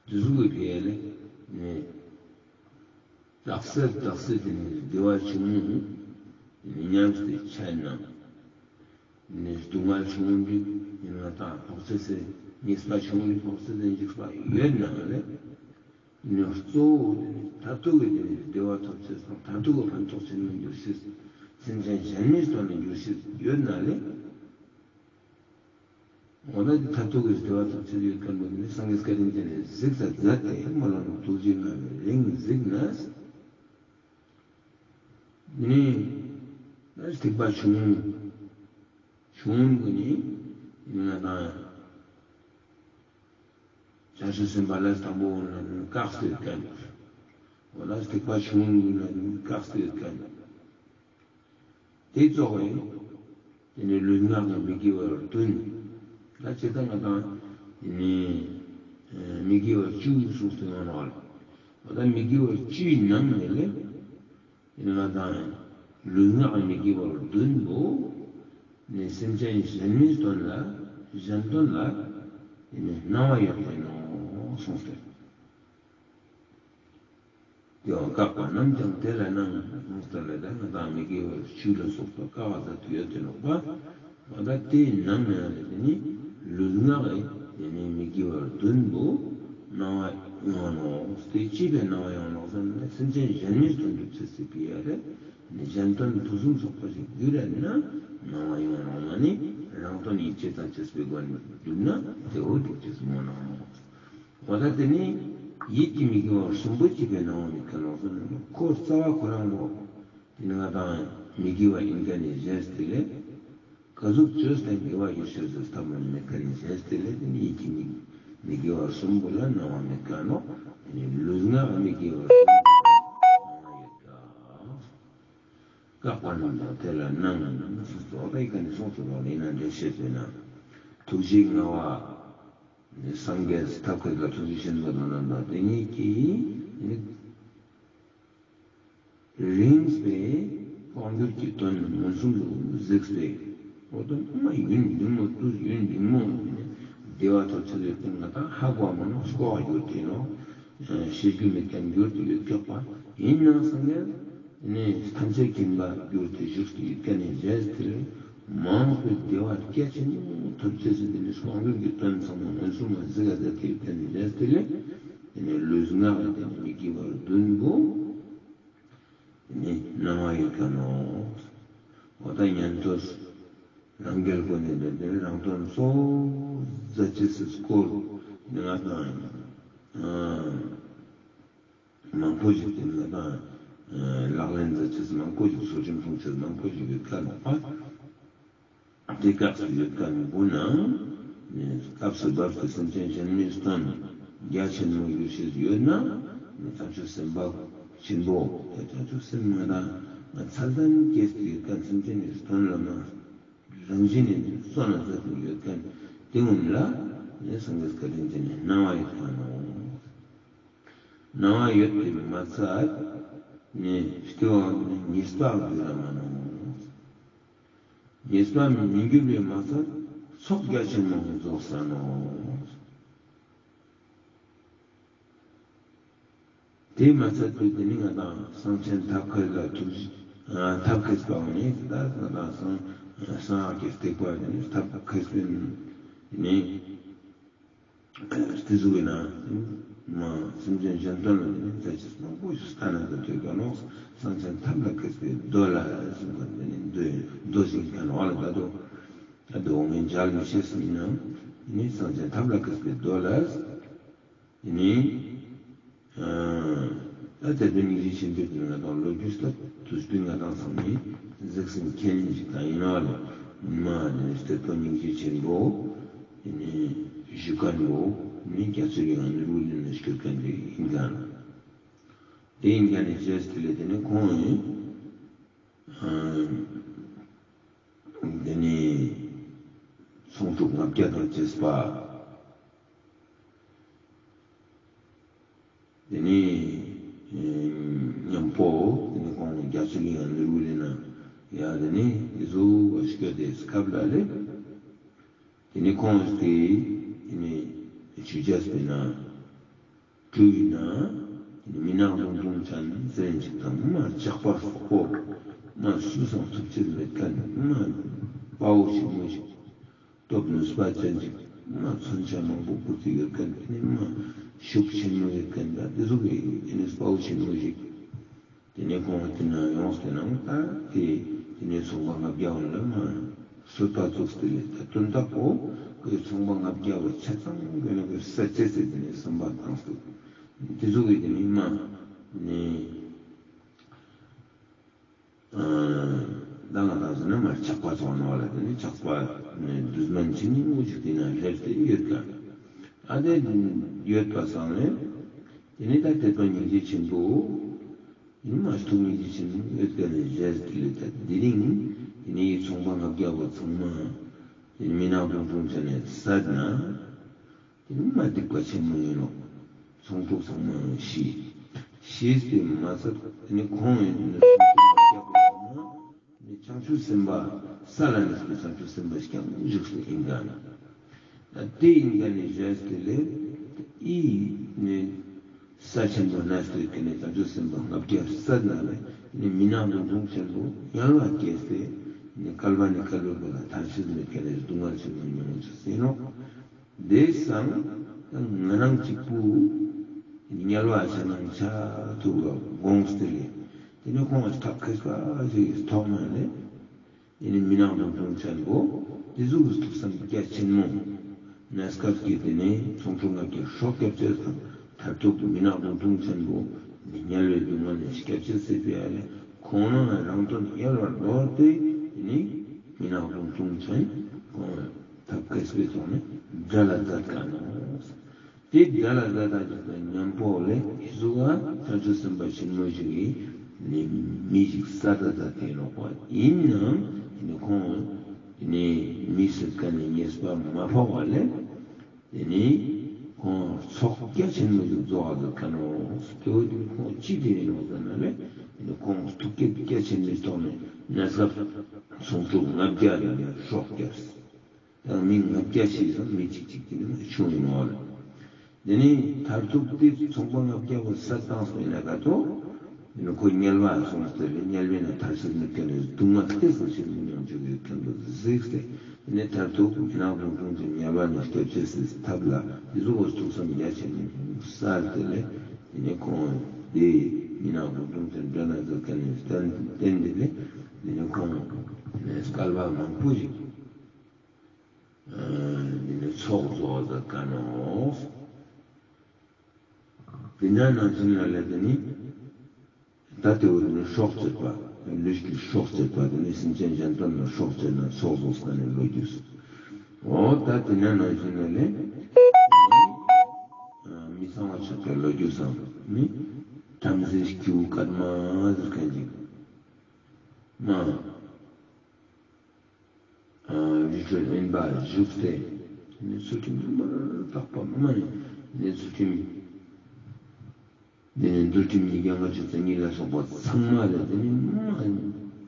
དེ་ཟུག་གི་ཕི་ཡ་ལས་ནི། རྟགས་གསལ་རྟགས་གསལ་དེ་ནི་བདེ་བ་ཆུང་ངུ་ཉམས་ཏེ་ཆ་ན། ནི་སྡུག་བསྔལ་ཆུང་ངུ་འདི་ཡིན་ན་དང་ལྷོག་ཚེ་ཚེ་གཉིས་པ་ཆུང་ངུ་ལྷོག་ཚེ་ཚེ་འཇིགས་པ་ཡོད་ན་ལས། ནི་གཙོ་བོ་དེ་ནི་མཐར་ཐུག་གི་དེ་ནི་བདེ་བ་ཐོབ་ཚེ་དང་མཐར་ཐུག་གི་ཕན་ཐོགས་ཆེན་མོ་འགྱུར་ཕྱིར་སེམས་ཅན་གཞན་མིའི་དོན་ལ་འགྱུར་ཕྱིར་ཡོད་ན་ལས། འོ་ན་དེ་མཐར་ཐུག་གི་བདེ་བ་ཐོབ་ཕྱིར་ཡོད་མཁན་པོ་དེ་ནི་སངས་རྒྱས་བཀའ་དྲིན་ཅན་ནས་གཟིགས་ས་མཛད་དེ་མ་ལོ་ནུ་ཐུགས་རྗེ་མངའ་བའི་རིང་གཟིགས་ན། ནི་ན་སྡིག་པ་ཆུང་ངུ་ཆུང་ངུ་ནི་ནི་ང་དང་བྱང་ཆུབ་སེམས་དཔའ་ལས་དང་པོ་ལ་ནི་བཀག་སྟེ་ཡོད་མཁན། འོ་ན་སྡིག་པ་ཆུང་ངུ་ལ་ནི་བཀག་སྟེ་ཡོད་མཁན། དེ་གཙོ་བོ་ཡིན། དེ་ནི་ལུས་ངག་གི་མི་དགེ་བ་བདུན། ད་ཇི་ལྟར་ང་དང་དེ་ནི་མི་དགེ་བ་བཅུ་གསུངས་ཏེ་ཡོད་ནོ། འོ་ད་མི་དགེ་བ་བཅུའི་ནང་ནས་ལས། དེ་ནི་ང་དང་ལུས་ངག་གི་མི་དགེ་བ་བདུན་པོ། ནི་སེམས་ཅན་གཞན་མིའི་དོན་ལ་གཞན་དོན་ལ་དེ་ནི་སྣང་བ་ཡོད་པས་ནོ་གསུངས་ཏེ། དེ་བ་བཀག་པ་རྣམས་ཀྱང་དེ་ལ་སྣང་། གསུངས་ཏེ་ལས་ད་ང་དང་མི་དགེ་བ་བཅུ་ལ་སོགས་པ་བཀག་པ་ཟ་དུ་ཡོད་དེ་ནོ་པ། འོ་ད་དེའི་ནང་ནས་ལས་དེ་ནི་ལུས་ངག་གི་དེ་ནི་མི་དགེ་བ་བདུན་པོ་སྣང་བ་ཡོང་ནོ། དེ་ཅི་བས་སྣང་བ་ཡོང་ནོ་ཟེར་ན་སེམས་ཅན་གཞན་མིའི་དོན་དུ་ཚེ་སྲིད་པའི་ཡ་རེད། ནི་གཞན་དོན་ཕུན་སུམ་ཚོགས་པ་ཞིག་རྒྱུ་རེད་ན་སྣང་བ་ཡོང་རུང་མ་ནི་རང་དོན་ཡིད་ཆེས་དང་བཅས་པའི་སྒོ་ནས་བསྒྲུབས་ན་དེ་འོ་འགྲུབ་ཅེས་སྨོན་ལམ། འོ་ད་དེ་ནི་ཡིད་ཀྱི་མི་དགེ་བ་གསུམ་པོ་གཅིག་པའི་སྣང་བ་མེད་མཁན་ནོ་ཟེར་ན་ཁོ་རྩ་བ་ཁོ་རང་ལོ། དེ་ནི་ང་དང་མི་དགེ་བ་ཡིན་མཁན་ནི་གཞན་དེ་ལས། ག་ཟུག་བཅོས་དང་དགེ་བ་ཡོད་ཤེས་སུ་ཐབས་མ་མེད་མཁན་ནི་གཞན་དེ་ལས་དེ་ནི་ཡིད་ཀྱི་མི་མི་དགེ་བ་གསུམ་པོ་ལ་སྣང་བ་མེད་མཁན་ནོ། དེ་ནི་ལུས་ངག་མི་དགེ་བ་གསུམ་པོ་ལ་སྣང་བ་ཡོད་ཀྱང་། བཀག་པ་རྣམས་ཀྱང་དེ་ལ་སྣང་། སོ་སོ་ལ་ཡི་ག་ནས་སོང་ཚུལ་ལོག་ལ་ཡིན་ན་འགྲེལ་བཤད་པས་ན། ཐུགས་རྗེའི་མངའ་བ་ནི་སངས་རྒྱས་ཐབས་མཁས་ལ་ཐུགས་རྗེ་ཆེན་པོ་དང་ལྡན་པ་དེ་ཉིད་ཀྱིས་ནི་རིངས་པའི་དཔལ་འབྱོར་གྱི་དོན་མངོན་སུམ་དུ་གཟིགས་ཏེ། འོ་དོ་མ་ཡུན་རིང་མོ་དུས་ཡུན་རིང་མོ་བདེ་བ་ཐོབ་ཚུལ་ཡོད་དེ་ང་དང་ཧ་གོ་མ་ནོ་སྐོ་བ་གྱུར་ཏེ་ནོ། ཤེས་རྒྱུ་མེད་མཁན་གྱུར་ཏེ་ཡོད་ཀྱོག་པ་ཡིན་ནའང་སངས་རྒྱས་ནི་ཐམས་ཅད་མཁྱེན་པ་གྱུར་ཏེ་བཞུགས་ཏེ་ཡོད་མཁན་ནི་རྗེས་དེར་མང་པོའི་བདེ་བ་རྒྱ་ཆེན་མོ་ཐོབ་ཅེས་སུ་དེ་ནི་དཔལ་འབྱོར་གྱི་དོན་ཚང་མ་མངོན་སུམ་ལ་གཟིགས་ཀ་མཛད་དེ་ཡོད་མཁན་ནི་རྗེས་དེ་ལས་དེ་ནི་ལུས་ངག་གི་དེ་ནི་མི་དགེ་བ་བདུན་པོ་དེ་ནི་སྣང་བ་ཡོད་མཁན་ནོ། འོ་ད་ཉན་ཐོས་རང་རྒྱལ་སྒོ་ནས་འདོན་ཏེ་རང་དོན་གཙོ་བོ་མཛད་ཅེས་སུ་སྐོར་ནི་ང་དང་། མང་པོ་ཞིག་དེ་ནི་ང་དང་ལག་ལེན་མཛད་ཅེས་མང་པོ་ཞིག་ཚུལ་ཁྲིམས་སྲུང་ཅེས་མང་པོ་ཞིག་ཡོད་ཀ་ནོ་པ། དེ་སྐབས་སུ་ཡོད་ཀ་ནི་དགུ་ནང་ནི་སྐབས་སུ་བབས་ཏེ་སེམས་ཅན་གཞན་མིའི་དོན་རྒྱ་ཆེན་མོ་ཡོད་ཤེས་ཡོད་ན་ནི་བྱང་ཆུབ་སེམས་དཔའ་ཆེན་པོ་དེ་བྱང་ཆུབ་སེམས་ང་དང་ང་ཚད་ལྡན་སྐྱེས་ཏེ་ཡོད་ཀ་སེམས་ཅན་གྱི་དོན་ལ་མ། རང་བཞིན་ནི་གསོན་ན་མཛད་དུ་ཡོད་མཁན་དེ་ཀུན་ལ་ནི་སངས་རྒྱས་བཀའ་དྲིན་ཅན་ནི་སྣང་བ་ཡོད་མཁན་ནོ། སྣང་བ་ཡོད་པའི་མ་ཚད་ནི་སྐྱེ་བ་ནི་ཉེས་པ་འགྱུར་ར་མ་ནོ། ཉེས་པ་མི་འགྱུར་བའི་མ་ཚད་ཚོགས་རྒྱ་ཆེན་མོ་རྫོགས་ས་ནོ། དེས་མ་ཚད་པའི་དེ་ནི་ང་དང་གསང་ཆེན་ཐབས་མཁས་ལ་ཐུགས་རྗེ་ཐབས་མཁས་པའང་ནི་ད་ང་དང་གསང་གསང་སྔགས་ཀྱི་སྟེགས་པ་དེ་ནི་ཐབས་མཁས་པའི་ནི་སྟེ་གཟུགས་ཡིན་ན་མ་སེམས་ཅན་གཞན་དོན་ལ་དེ་ནི་མཛད་ཅེས་མང་པོ་ཞིག་ལྟ་ན་དེ་ཐོས་ག་ནོ། གསང་ཆེན་ཐབས་ལ་མཁས་པའི་མདོ་ལ་གསུངས་པ་དེ་ནི་མདོ་མདོ་ཞིག་ཡིན་ཀ་ནོ་ལ་ད་དོ། ད་དོ་ངས་མཇལ་མི་ཤེས་སུ་ཡིན་ནམ་ནི་གསང་ཆེན་ཐབས་ལ་མཁས་པའི་མདོ་ལ། དེ་ནི། ད་དེ་དོན་སྙིང་རྗེ་ཆེན་པོའི་དོན་ང་དང་ལོ་རྒྱུས་ལྟར་དུས་སྤུན་ང་དང་ཚང་མས་གཟིགས་ཟིན་མཁན་ཞིག་དང་ཡིན་ནོ་ལ་མ་ནི་གཏེར་སྟོན་སྙིང་རྗེ་ཆེན་པོ་དེ་ནི་ཞུ་མཁན་པོ་ནི་རྒྱ་མཚོའི་གླིང་ནོར་བུ་གླིང་ནས་སྐྱོད་མཁན་དེ་ཡིན་ཀ་ནོ། དེ་ཡིན་ཀ་ནི་རྗེས་དེ་ལས་དེ་ནི་ཁོང་ཡིན། དེ་ནི་ཚོང་ཕྲུག་ལྔ་བརྒྱ་དང་བཅས་པ། དེ་ནི་མཉམ་པོ་དེ་ནི་ཁོང་རྒྱ་མཚོའི་གླིང་ནོར་བུ་གླིང་ན་ཡ་དེ་ནི་དེ་ཚོ་སྐྱོད་དེ་སྐབས་ལ་ལེ། དེ་ནི་ཁོང་དེ་དེ་ནི་ཆོས་རྒྱལ་སྤེར་ན། སྤྲུལ་ན། མི་ནག་ལུང་སྟོང་ཅན་ཟེར་ཅིག་དང་མ་ཇག་པ་ཧྲོག་པོ། མ་སུས་སང་ཐུབ་ཅེས་མེད་མཁན་མ་དཔའ་བོ་ཆེན་མོ་ཞིག་སྟོབས་ནུས་པ་ཅན་ཅིག་མ་མཚོན་ཆ་མང་པོ་བཀུར་ཏེ་ཡོད་མཁན་དེ་ནི་མ་ཤུགས་ཆེན་མོ་ཡོད་མཁན་ད་དེ་ཚོ་གི་དེ་ནི་དཔའ་བོ་ཆེན་མོ་ཞིག་དེ་ནས་ཁོང་དེ་ན་ཡོངས་ཏེ་ནང་ད་དེ་དེ་ནས་ཚོང་པ་ལྔ་བརྒྱ་བ་ལ་མ་གསོད་པ་བཙུགས་ཏེ་ལས་ད་དོན་དག་གོ་གི་ཚོང་པ་ལྔ་བརྒྱ་བ་ཆ་ཚང་གི་ནས་གི་ས་བཅད་ཟེར་དེ་ནས་བསམ་པ་བཏང་སྟེ་དེ་ཚོ་གི་དེ་ནས་མ་ནས་ད་ང་དང་ཟེར་ན་མ་ཇག་པ་ཚོགས་ནང་ལ་དེ་ནས་ཇག་པ་ནས་དུས་མན་ཆིན་དངོས་ཤིག་དེ་ན་སླེབས་ཏེ་ཡོད་ཀ་ཨ་དེ་ཡོད་པ་སང་ལས་དེ་ནས་ད་དེ་པ་སྙིང་རྗེ་ཆེན་པོ། ཡིན་མ་ཐུགས་སྙིང་རྗེ་ཆེན་མོ་ཡོད་མཁན་ནི་རྗེས་དེ་ལས་ད་དེ་རིང་ དེ་ནས་ཚོང་པ་ལྔ་བརྒྱ་བོ་ཚང་མ་དེ་ནས་མི་ནག་དུང་དུང་བྱས་ནས་བསད་ན། དེ་ནི་མ་སྡིག་པ་ཆེན་མོ་ཡིན་ནོ། ཚོང་ཕྲུག་ཚང་མ་ཤི། ཤིས་ཏེ་མ་ཚད་དེ་ནི་ཁོང་ཡིན་ནི་ཚོང་ཕྲུག་ལ་སྐྱབས་པ་ཚང་མ་ནི་བྱང་ཆུབ་སེམས་དཔའ་ས་ལ་གནས་པའི་བྱང་ཆུབ་སེམས་དཔའ་ཞིག་ཀྱང་བཞུགས་སུ་ཡིན་ག་ནི། དེ་ཡིན་ག་ནི་བཞེས་ཏེ་ལས་ཨི་ནི་ས་ཆེན་པོ་གནས་ཏེ་ཀྱི་ནི་བྱང་ཆུབ་སེམས་དཔའ་ལྔ་བརྒྱ་བསད་ན་ལས་ནི་མི་ནག་དུང་དུང་ཆེན་པོ་དམྱལ་བ་སྐྱེས་ཏེ་ནི་བསྐལ་པ་ནས་བསྐལ་པའི་བར་ལ་ཐར་ཆེད་མེད་ཀྱི་ནི་སྡུག་བསྔལ་ཆེན་མོ་མྱོང་ཆེ་ཟིན་ནོ། དེ་སང་ང་རང་གཅིག་པུ་དམྱལ་བ་ཆ་ནང་ཆ་ཐུག་ལ་དགོངས་ཏེ་ལས། དེ་ནས་ཁོང་ལ་ཐབས་མཁས་པ་ཞིག་ཐོག་མ་ལས། དེ་ནས་མི་ནག་དུང་དུང་ཆེན་པོ་དེ་ཟུག་གི་ཐུགས་བསམ་རྒྱ་ཆེན་མོ་གནས་སྐབས་ཀྱི་དེ་ནས་ཚོང་ཕྲུག་ལྔ་བརྒྱ་སྲོག་སྐྱབས་ཆེད་དང་མཐར་ཐུག་མི་ནག་དུང་དུང་ཆེན་པོ་དམྱལ་བའི་སྡུག་བསྔལ་ནས་སྐྱབས་ཆེད་སྲིད་པའི་ཨ་ལས་ཁོང་རང་ལ་རང་དོན་གཡེལ་བར་འདོར་ཏེ་དེ་ནས་མི་ནག་དུང་དུང་ཆེན་ཁོང་ལ་ཐབས་མཁས་པའི་ཐོག་ནས་དགྲ་ལ་མཛད་ག་ནོ། དེ་དགྲ་ལ་མཛད་ད་ཅིག་དང་མཉམ་པོ་ལས་ཧི་སུ་ག་བྱང་ཆུབ་སེམས་དཔའ་ཆེན་མོ་ཞིག་གིས་ནི་མི་ཞིག་ས་ད་ད་དེ་ནོག་པ་ཡིན་ནའང་དེ་ནི་ཁོང་དེ་ནི་མི་སྲིད་ཀ་ནི་ཉེས་པ་མ་ཕོག་པ་ལས་དེ་ནི་ཁོང་ཚོགས་རྒྱ་ཆེན་མོ་ཞིག་རྫོགས་པ་ཟེར་ཀ་ནོ། དེ་བོ་དེ་ནི་ཁོང་ཅི་དེ་ཡིན་ནོ་ཟེར་ན་ལས་དེ་ནི་ཁོང་ཐུགས་བསྐྱེད་རྒྱ་ཆེན་མོའི་ཐོག་ནས་གནས་སྐབས་ཚོང་ཕྲུག་ལྔ་བརྒྱ་ཡིན་ནས་སྲོག་བསྐྱབས། ཡང་མི་ལྔ་བརྒྱ་ཞིག་དང་མི་གཅིག་གཅིག་གིས་ནི་མ་བྱུང་ཡོང་བ་རེད། དེ་ནས་མཐར་ཐུག་དེ་ཚོང་པ་ལྔ་བརྒྱ་བོ་བསད་བཏང་སོང་ཡིན་ན་ག་ཏོ། དེ་ནས་ཁོ་དམྱལ་བ་སོང་སྟེ་རེད། དམྱལ་བའི་ནང་ཐར་ཕྱིན་མི་ཐུབ་ནས་སྡུག་བསྔལ་དེ་ཙམ་ཞིག་མྱོང་བཅུག་ཡོད་མཁན་པོ་གཟིགས་ཏེ། དེ་ནས་མཐར་ཐུག་མི་ནག་དུང་དུང་ཅན་དམྱལ་བ་ནས་སྐྱབས་ཆེད་སའི་ཐབས་ལ་དེ་ཚོ་བོ་ཐུགས་བསམ་རྒྱ་ཆེན་པོ་གསལ་ཏེ་ལས། དེ་ནས་ཁོང་དེ་མི་ནག་དུང་དུང་ཅན་དགྲ་ལ་འཛག་མཁན་ནས་བསྟན་བསྟན་ཏེ་ལས། དེ་ནས་ཁོང་དེ་ནས་བསྐལ་པ་མང་པོ་ཞིག་དེ་ནི་ཚོགས་རྫོགས་ཟེར་ག་ནོ། དེ་ནས་ནང་བཞིན་ལ་ལས་དེ་ནི་ད་དེ་བོ་དེ་ནི་སྲོག་བཅད་པ། ལུས་ཀྱི་སྲོག་བཅད་པ་དེ་ནི་སེམས་ཅན་གཞན་དོན་ལ་སྲོག་བཅད་ན་ཚོགས་རྫོགས་ཟེར་ནས་ལོ་རྒྱུས། འོ་ད་དེ་ནས་ནང་བཞིན་ལ་ལས་མི་གཙང་བ་ཆགས་པའི་ལོ་རྒྱུས་སམ་ནི་བྲམ་ཟེ་སྐྱེ་བོ་སྐར་མ་ཟེར་མཁན་ཅིག་མ། རི་ཁྲོད་དབེན་པ་བཞུགས་ཏེ། ནི་ཚུལ་ཁྲིམས་མར་དག་པ་མ་ནི་ནི་ཚུལ་ཁྲིམས། དེ་ནི་འདུལ་ཁྲིམས་ཉིས་བརྒྱ་ལྔ་བཅུ་ང་གཉིས་ལ་སོགས་པ་ཚང་མ་ལས་དེ་ནི་མ་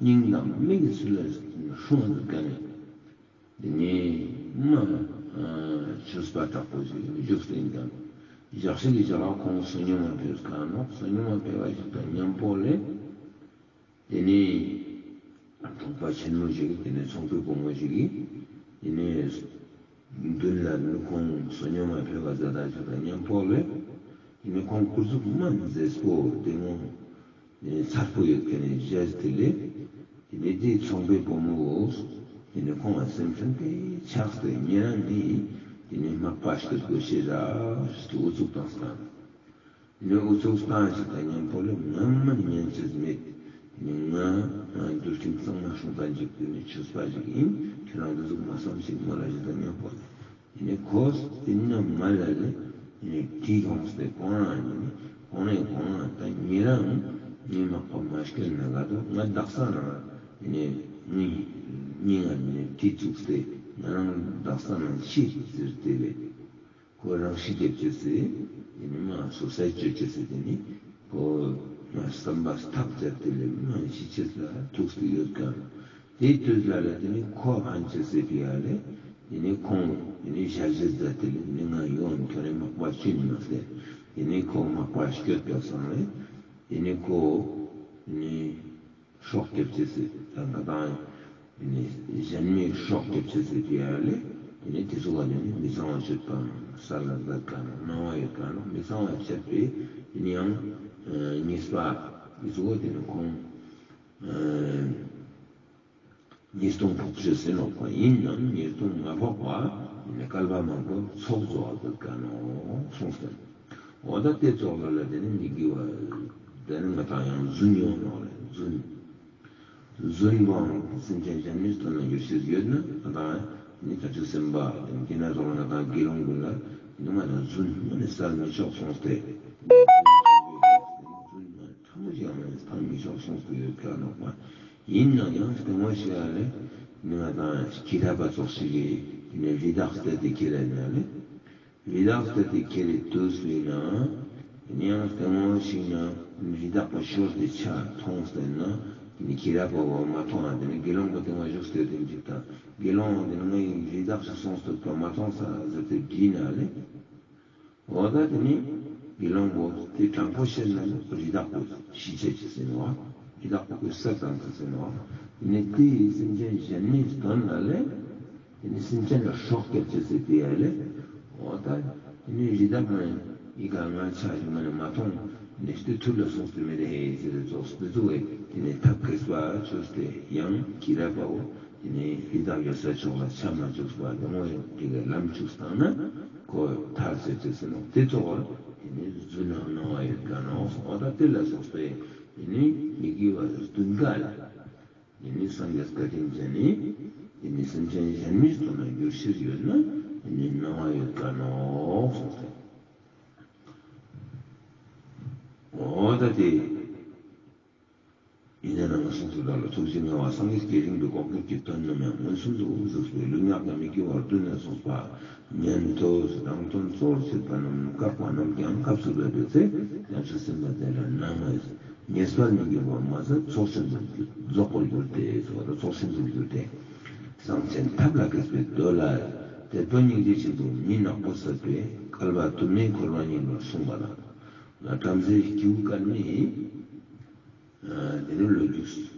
སྙིང་དང་མིག་གི་ཚུལ་ལ་སྲུང་བར་དཀའ་ནས། དེ་ནི་མ་ཆོས་པ་དྲག་པོ་ཞིག་བཞུགས་ཏེ་ཡིན་ཀྱང་། ཞག་ཤིག་གི་ཞག་ལ་ཁོང་བསོད་སྙོམས་མ་ཕེབས་ག་ནོ། བསོད་སྙོམས་མ་ཕེབས་པ་ཞིག་དང་མཉམ་པོ་ལས། དེ་ནས་གྲོང་པ་ཆེན་མོ་ཞིག་གིས་དེ་ནས་ཚོང་པའི་བུ་མོ་ཞིག་གིས་དེ་ནས་མདུན་ལ་ནི་ཁོང་བསོད་སྙོམས་མ་ཕེབས་པ་ཟེར་ད་ཞིག་དང་མཉམ་པོ་ལས། དེ་ནས་ཁོང་སྐུ་གཟུགས་མ་མཛེས་པོ་བདེ་མོ་མཚར་པོ་ཡོད་མཁན་ནས་བཞེས་ཏེ་ལས། དེ་ནས་དེའི་ཚོང་པའི་བུ་མོ་བོ་དེ་ནས་ཁོང་ལ་སེམས་ཁྲལ་དེ་ཆགས་ཏེ་ཉེ་རང་ནི་དེ་ནས་མག་པ་སྐྱོར་དགོས་ཤེས་ར་ཞིག་ཏུ་ཨུ་ཚུགས་བཏང་སྟངས། དེ་ནས་ཨུ་ཚུགས་བཏང་ཞིག་དང་མཉམ་པོ་ལས་ང་མ་ཉན་ཆེས་མེད། དེ་ནས་ང་ང་འདུལ་ཁྲིམས་གཙང་མ་སྲུང་ད་འཇུག་དེ་ནས་ཆོས་པ་ཞིག་ཡིན། ཁྱོད་རང་འདི་ཟུག་མ་བསམ་ཞིག་མོ་ལ་ཞིག་དང་མཉམ་པོ་ལས། དེ་ནས་ཁོས་དེ་ནས་མ་ལ་ལས་དེ་ནས་གྲི་གོང་སྟེ་གོང་རང་ནས་གོང་ནས་གོང་རང་ད་ཉེ་རང་ངའི་མག་པ་མ་སྐྱོར་ན་ག་དོ། ང་དག་ས་རང་དེ་ནས་ངའི་སྙིང་ང་ནས་གྲི་བཙུགས་ཏེ་ང་རང་དག་ས་རང་ཤི་ཟེར་ཏེ་ལས། ཁོ་རང་ཤི་རྒྱབ་ཅེས་སེ། དེ་ནི་མ་སོ་སའི་སྤྱོད་ཅེས་སེ། དེ་ནི་ཁོ་མ་བསམ་པ་ཐག་བཅད་དེ་ལས་མ་ཤི་ཅེས་ལ་ཐུག་སྟེ་ཡོད་ཀྱང་། དེའི་དུས་ལ་ལས་དེ་ནི་ཁོ་ཕན་ཅེས་སེ་དེ་ཡ་ལས། དེ་ནི་ཁོང་དེ་ནི་ཞལ་བཞེས་མཛད་དེ་ལས་ནི་ང་ཡོང་ཁྱོད་རའི་མག་པ་ཅི་ནི་མ་ཟེར། དེ་ནི་ཁོ་མག་པ་སྐྱོད་པ་སང་ལས། དེ་ནི་ཁོ་དེ་ནི། སྲོག་སྐྱབས་ཅེས་སེ་ད་ང་དང་། དེ་ནས་གཞན་མའི་སྲོག་སྐྱབས་ཅེས་སེ་དེ་ཡ་ལས། དེ་ནས་དེ་ཚོ་ག་དེ་ནས་མི་གཙང་བ་སྤྱོད་པའམ་ས་ལ་འཛག་ག་ནོ་སྣང་བ་ཡོད་ག་ནོ་མི་གཙང་བ་སྤྱད་པས་དེ་ནས་ཡང་ཉེས་པ་དེ་ཚོ་ག་དེ་ནས་ཁོང་ཉེས་ལྟུང་ཕོག་ཅེས་སེ་ནོག་པ་ཡིན་ནམ་ཉེས་ལྟུང་མ་ཕོག་པ་དེ་ནས་བསྐལ་པ་མང་པོ་ཚོགས་རྫོགས་འཛག་ག་ནོ་གསུངས་ཏེ། འོ་ད་དེ་ཚོགས་ལ་ལ་དེ་ནས་མི་དགེ་བ་དེ་ནས་ང་དང་ཡང་རྫུན་ཡོང་ནོ་ལས་རྫུན། རྫུན་པའང་སེམས་ཅན་གཞན་མིན་དོན་ལ་འགྱུར་ཤེས་ཡོད་ན་ང་དང་ནི་བྱང་ཆུབ་སེམས་དཔའ་དེ་ན་ཚོགས་ལ་ང་དང་དགེ་སློང་ཀུན་ལ་ནི་ང་དང་རྫུན་ནི་བསལ་མི་ཆོག་གསུངས་ཏེ། རྫུན་མ་ཕྲ་མོ་ཞིག་ཡང་ནི་བཏང་མི་ཆོག་གསུངས་ཏེ་ཡོད་ཀྱང་ནོག་པ། ཡིན་ན་ཡང་ལྟད་མོ་ཞིག་ལ་ལས་ནི་ང་དང་གྱེས་རབས་པ་ཚོགས་ཤིག་གིས་ནི་རི་དྭགས་བསད་དེ་ཁྱེར་ཡིན་ན་ལས། རི་དྭགས་བསད་དེ་ཁྱེར་རེ་དུས་སུ་ཡིན་ན། དེ་ནས་ཡང་ལྟད་མོ་ཞིག་ན་རི་དྭགས་པོ་ཤོར་ཏེ་ཆ་མཐོང་ཟེར་ན། དེ་ནས་གྱེས་རབས་པ་བོ་མ་མཐོང་བ་དེ་ནས་དགེ་སློང་པོ་དེ་མ་བཞུགས་སྟེ་དེ་འཇིག་དང་དགེ་སློང་དེ་ནས་ང་ཡི་རི་དྭགས་ཤིག་སོང་སྟེ་པ་མ་མཐོང་ས་ཟེར་ཏེ་བྲིས་ན་ལས། འོ་ད་དེ་ནི་དགེ་སློང་པོ་དེ་དྲང་པོ་བཤད་ན་ནི་རི་དྭགས་པོ་ཤི་ཆད་ཀྱི་ཟེར་ནོ། རི་དྭགས་པོ་ཁོས་བསད་བཏང་ཟེར་ནོ། དེ་ནི་དེ་ཡི་སེམས་ཅན་གཞན་མིའི་དོན་ལ་ལས། དེ་ནི་སེམས་ཅན་ལ་སྲོག་སྐྱབས་ཀྱི་ཟེར་དེ་ཡ་ལས། འོ་ད་དེ་ནི་རི་དྭགས་མ་ཡི་ག་ང་ཆ་ཞིག་མ་ནི་མ་མཐོང་། དེ་ནི་སྟེ་ཐུར་ལ་སོང་སྟེ་མི་རེ་ཧེ་ཟེར་རེ་རྫོགས་སུ་དེ་ཚོ་བས་དེ་ནི་ཐབས་མཁས་པ་ཆོས་ཏེ་ཡང་གྱེས་རབས་པའོ། དེ་ནས་རི་དྭགས་ཡོད་ས་ཕྱོགས་ལ་ཆ་མ་བཅུག་པ་དེ་སྔོན་དེ་གའི་ལམ་བཅུག་བཏང་ན་ཁོ་ཐར་ཟེར་ཅེས་ཟེར་ནོ། དེ་ཚོ་བར་དེ་ནས་རྫུན་ནང་སྣང་བ་ཡོད་ག་ནོ། འོ་ད་དེ་ལ་སོགས་པའི་དེ་ནས་མི་དགེ་བ་བདུན་ག་ལ་དེ་ནས་སངས་རྒྱས་བཀའ་དྲིན་ཅན་ནི་དེ་ནས་སེམས་ཅན་གཞན་མིའི་དོན་ལ་འགྱུར་ཕྱིར་ཡོད་ན་དེ་ནས་སྣང་བ་ཡོད་ག་ནོ་གསུངས་ཏེ། འོ་ད་དེ། ཡིན་ན་ནང་གསུངས་སུ་དག་ལ་ཐུགས་རྗེ་མངའ་བ་སངས་རྒྱས་ཀྱི་རིང་དུ་གོང་འཕེལ་གྱི་དོན་རྣམས་ཡང་མངོན་སུམ་དུ་གཟིགས་པའི་ལུས་ངག་དང་མི་དགེ་བ་བདུན་ལ་སོགས་པ་ཉན་ཐོས་རང་དོན་གཙོ་བོར་བྱེད་པ་རྣམས་བཀག་པ་རྣམས་ཀྱང་སྐབས་སུ་བབས་པའི་ཚེ་ཉམས་སུ་སེམས་པ་དེ་ལ་སྣང་བས་ངེས་པར་མི་འགྱུར་བར་མ་ཟད་ཚོགས་ཆེན་དུ་འགྱུར་རྫོགས་པར་འགྱུར་ཏེ་ཚོགས་ལ་ཚོགས་ཆེན་དུ་འགྱུར་ཏེ། གསང་ཆེན་ཐབས་ལ་མཁས་པའི་མདོ་ལ་དད་པ་སྙིང་རྗེ་ཆེན་པོས་མི་ནག་པོ་བསད་པའི་བསྐལ་པ་དུ་མའི་འཁོར་བ་ཉིད་ལ་གསུངས་པ་དང་། བྲམ་ཟེ་སྐྱེ་བོ་དཀར་མོས། དེ་ནི་ལོ་རྒྱུས།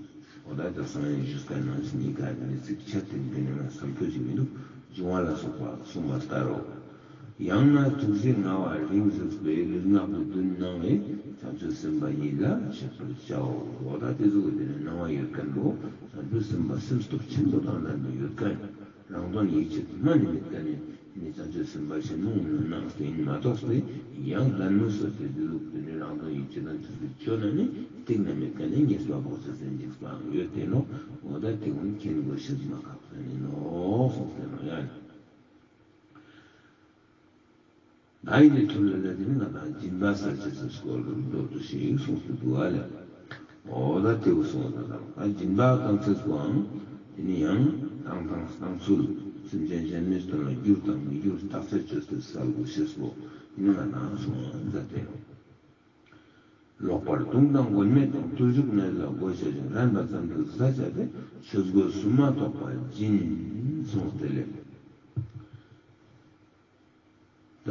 འོ་ད་ལྟ་སང་ཡང་ཞུས་ཀ་ནང་བཞིན་ཡིན་ཀ་དེ་ནི་ཚིག་ཆ་དེ་འདི་ནི་ང་བསམ་ཐོས་ཤིག་མི་འདུག་འབྱུང་བ་ལ་སོགས་པ་གསུངས་པ་ལྟར་རོ། ཡང་ན་ཐུགས་རྗེ་མངའ་བ་རིང་གཟིགས་པའི་ལུས་ངག་གི་བདུན་སྣང་བས་བྱང་ཆུབ་སེམས་དཔའ་ཉིད་ལ་བཤད་པར་བྱའོ། འོ་ད་དེ་ཚོ་གི་དེ་ནི་སྣང་བ་ཡོད་མཁན་པོ་བྱང་ཆུབ་སེམས་དཔའ་སེམས་སྟོབས་ཆེན་པོ་དང་ལྡན་པ་ཡོད་མཁན། རང་དོན་ཡིད་བྱེད་མ་ནི་མེད་མཁན་ནི། ནི་བྱང་ཆུབ་སེམས་དཔའ་ཆེན་མོ་ངོ་སྣང་སྟེ་ཡིན་མ་གཏོགས་ཏེ་ཡང་ལན་མོ་སོ་སོ་དེ་དེ་ལུགས་དེ་ནི་རང་དོན་ཡིད་བྱེད་དང་ཆུ་ཚོད་བཅོ་ན་ནི་གཏིང་ན་མེད་མཁན་ནི་ངེས་པ་འབོག་ཆ་ཟིན་འཇིགས་པའང་ཡོད་དེ་ནོ། འོ་ད་དེ་ཀུན་མཁྱེན་དགོས་ཤེས་མ་ཁག་ས་ནི་ནོ་གསུངས་ཏེ་ནོ་ཡང་། ད་ཡིན་ནི་ཐུབ་ལ་ལ་དེ་ནི་ང་དང་སྦྱིན་པ་གསར་བྱེད་ས་སྐོར་ལ་མདོར་བསྡུས་ཤིག་གསུངས་སུ་འདུག་ཨ་ལས། འོ་ད་དེ་བོ་སོང་ད་དང་ཨ་སྦྱིན་པ་གང་ཚེ་སུའང་དེ་ནི་ཡང་བཏང་བཏང་བཏང་ཚུལ་སེམས་ཅན་གཞན་མའི་དོན་ལ་འགྱུར་དང་མི་འགྱུར་བརྟག་དཔྱད་བཅོས་ཏེ་གསལ་པོ་ཤེས་པོ་ནི་ང་དང་སོང་མཛད་དེ། ལོག་པར་ལྟུང་དང་མགོན་མེད་དང་བརྟུལ་ཞུགས་གནས་ལ་དགོད་བྱ་ཞིང་རན་པ་ཙམ་དུ་བཟའ་བྱ་སྟེ་ཆོས་གོས་སུ་མ་གཏོགས་པ་སྦྱིན་གསུངས་ཏེ་ལེགས། ད་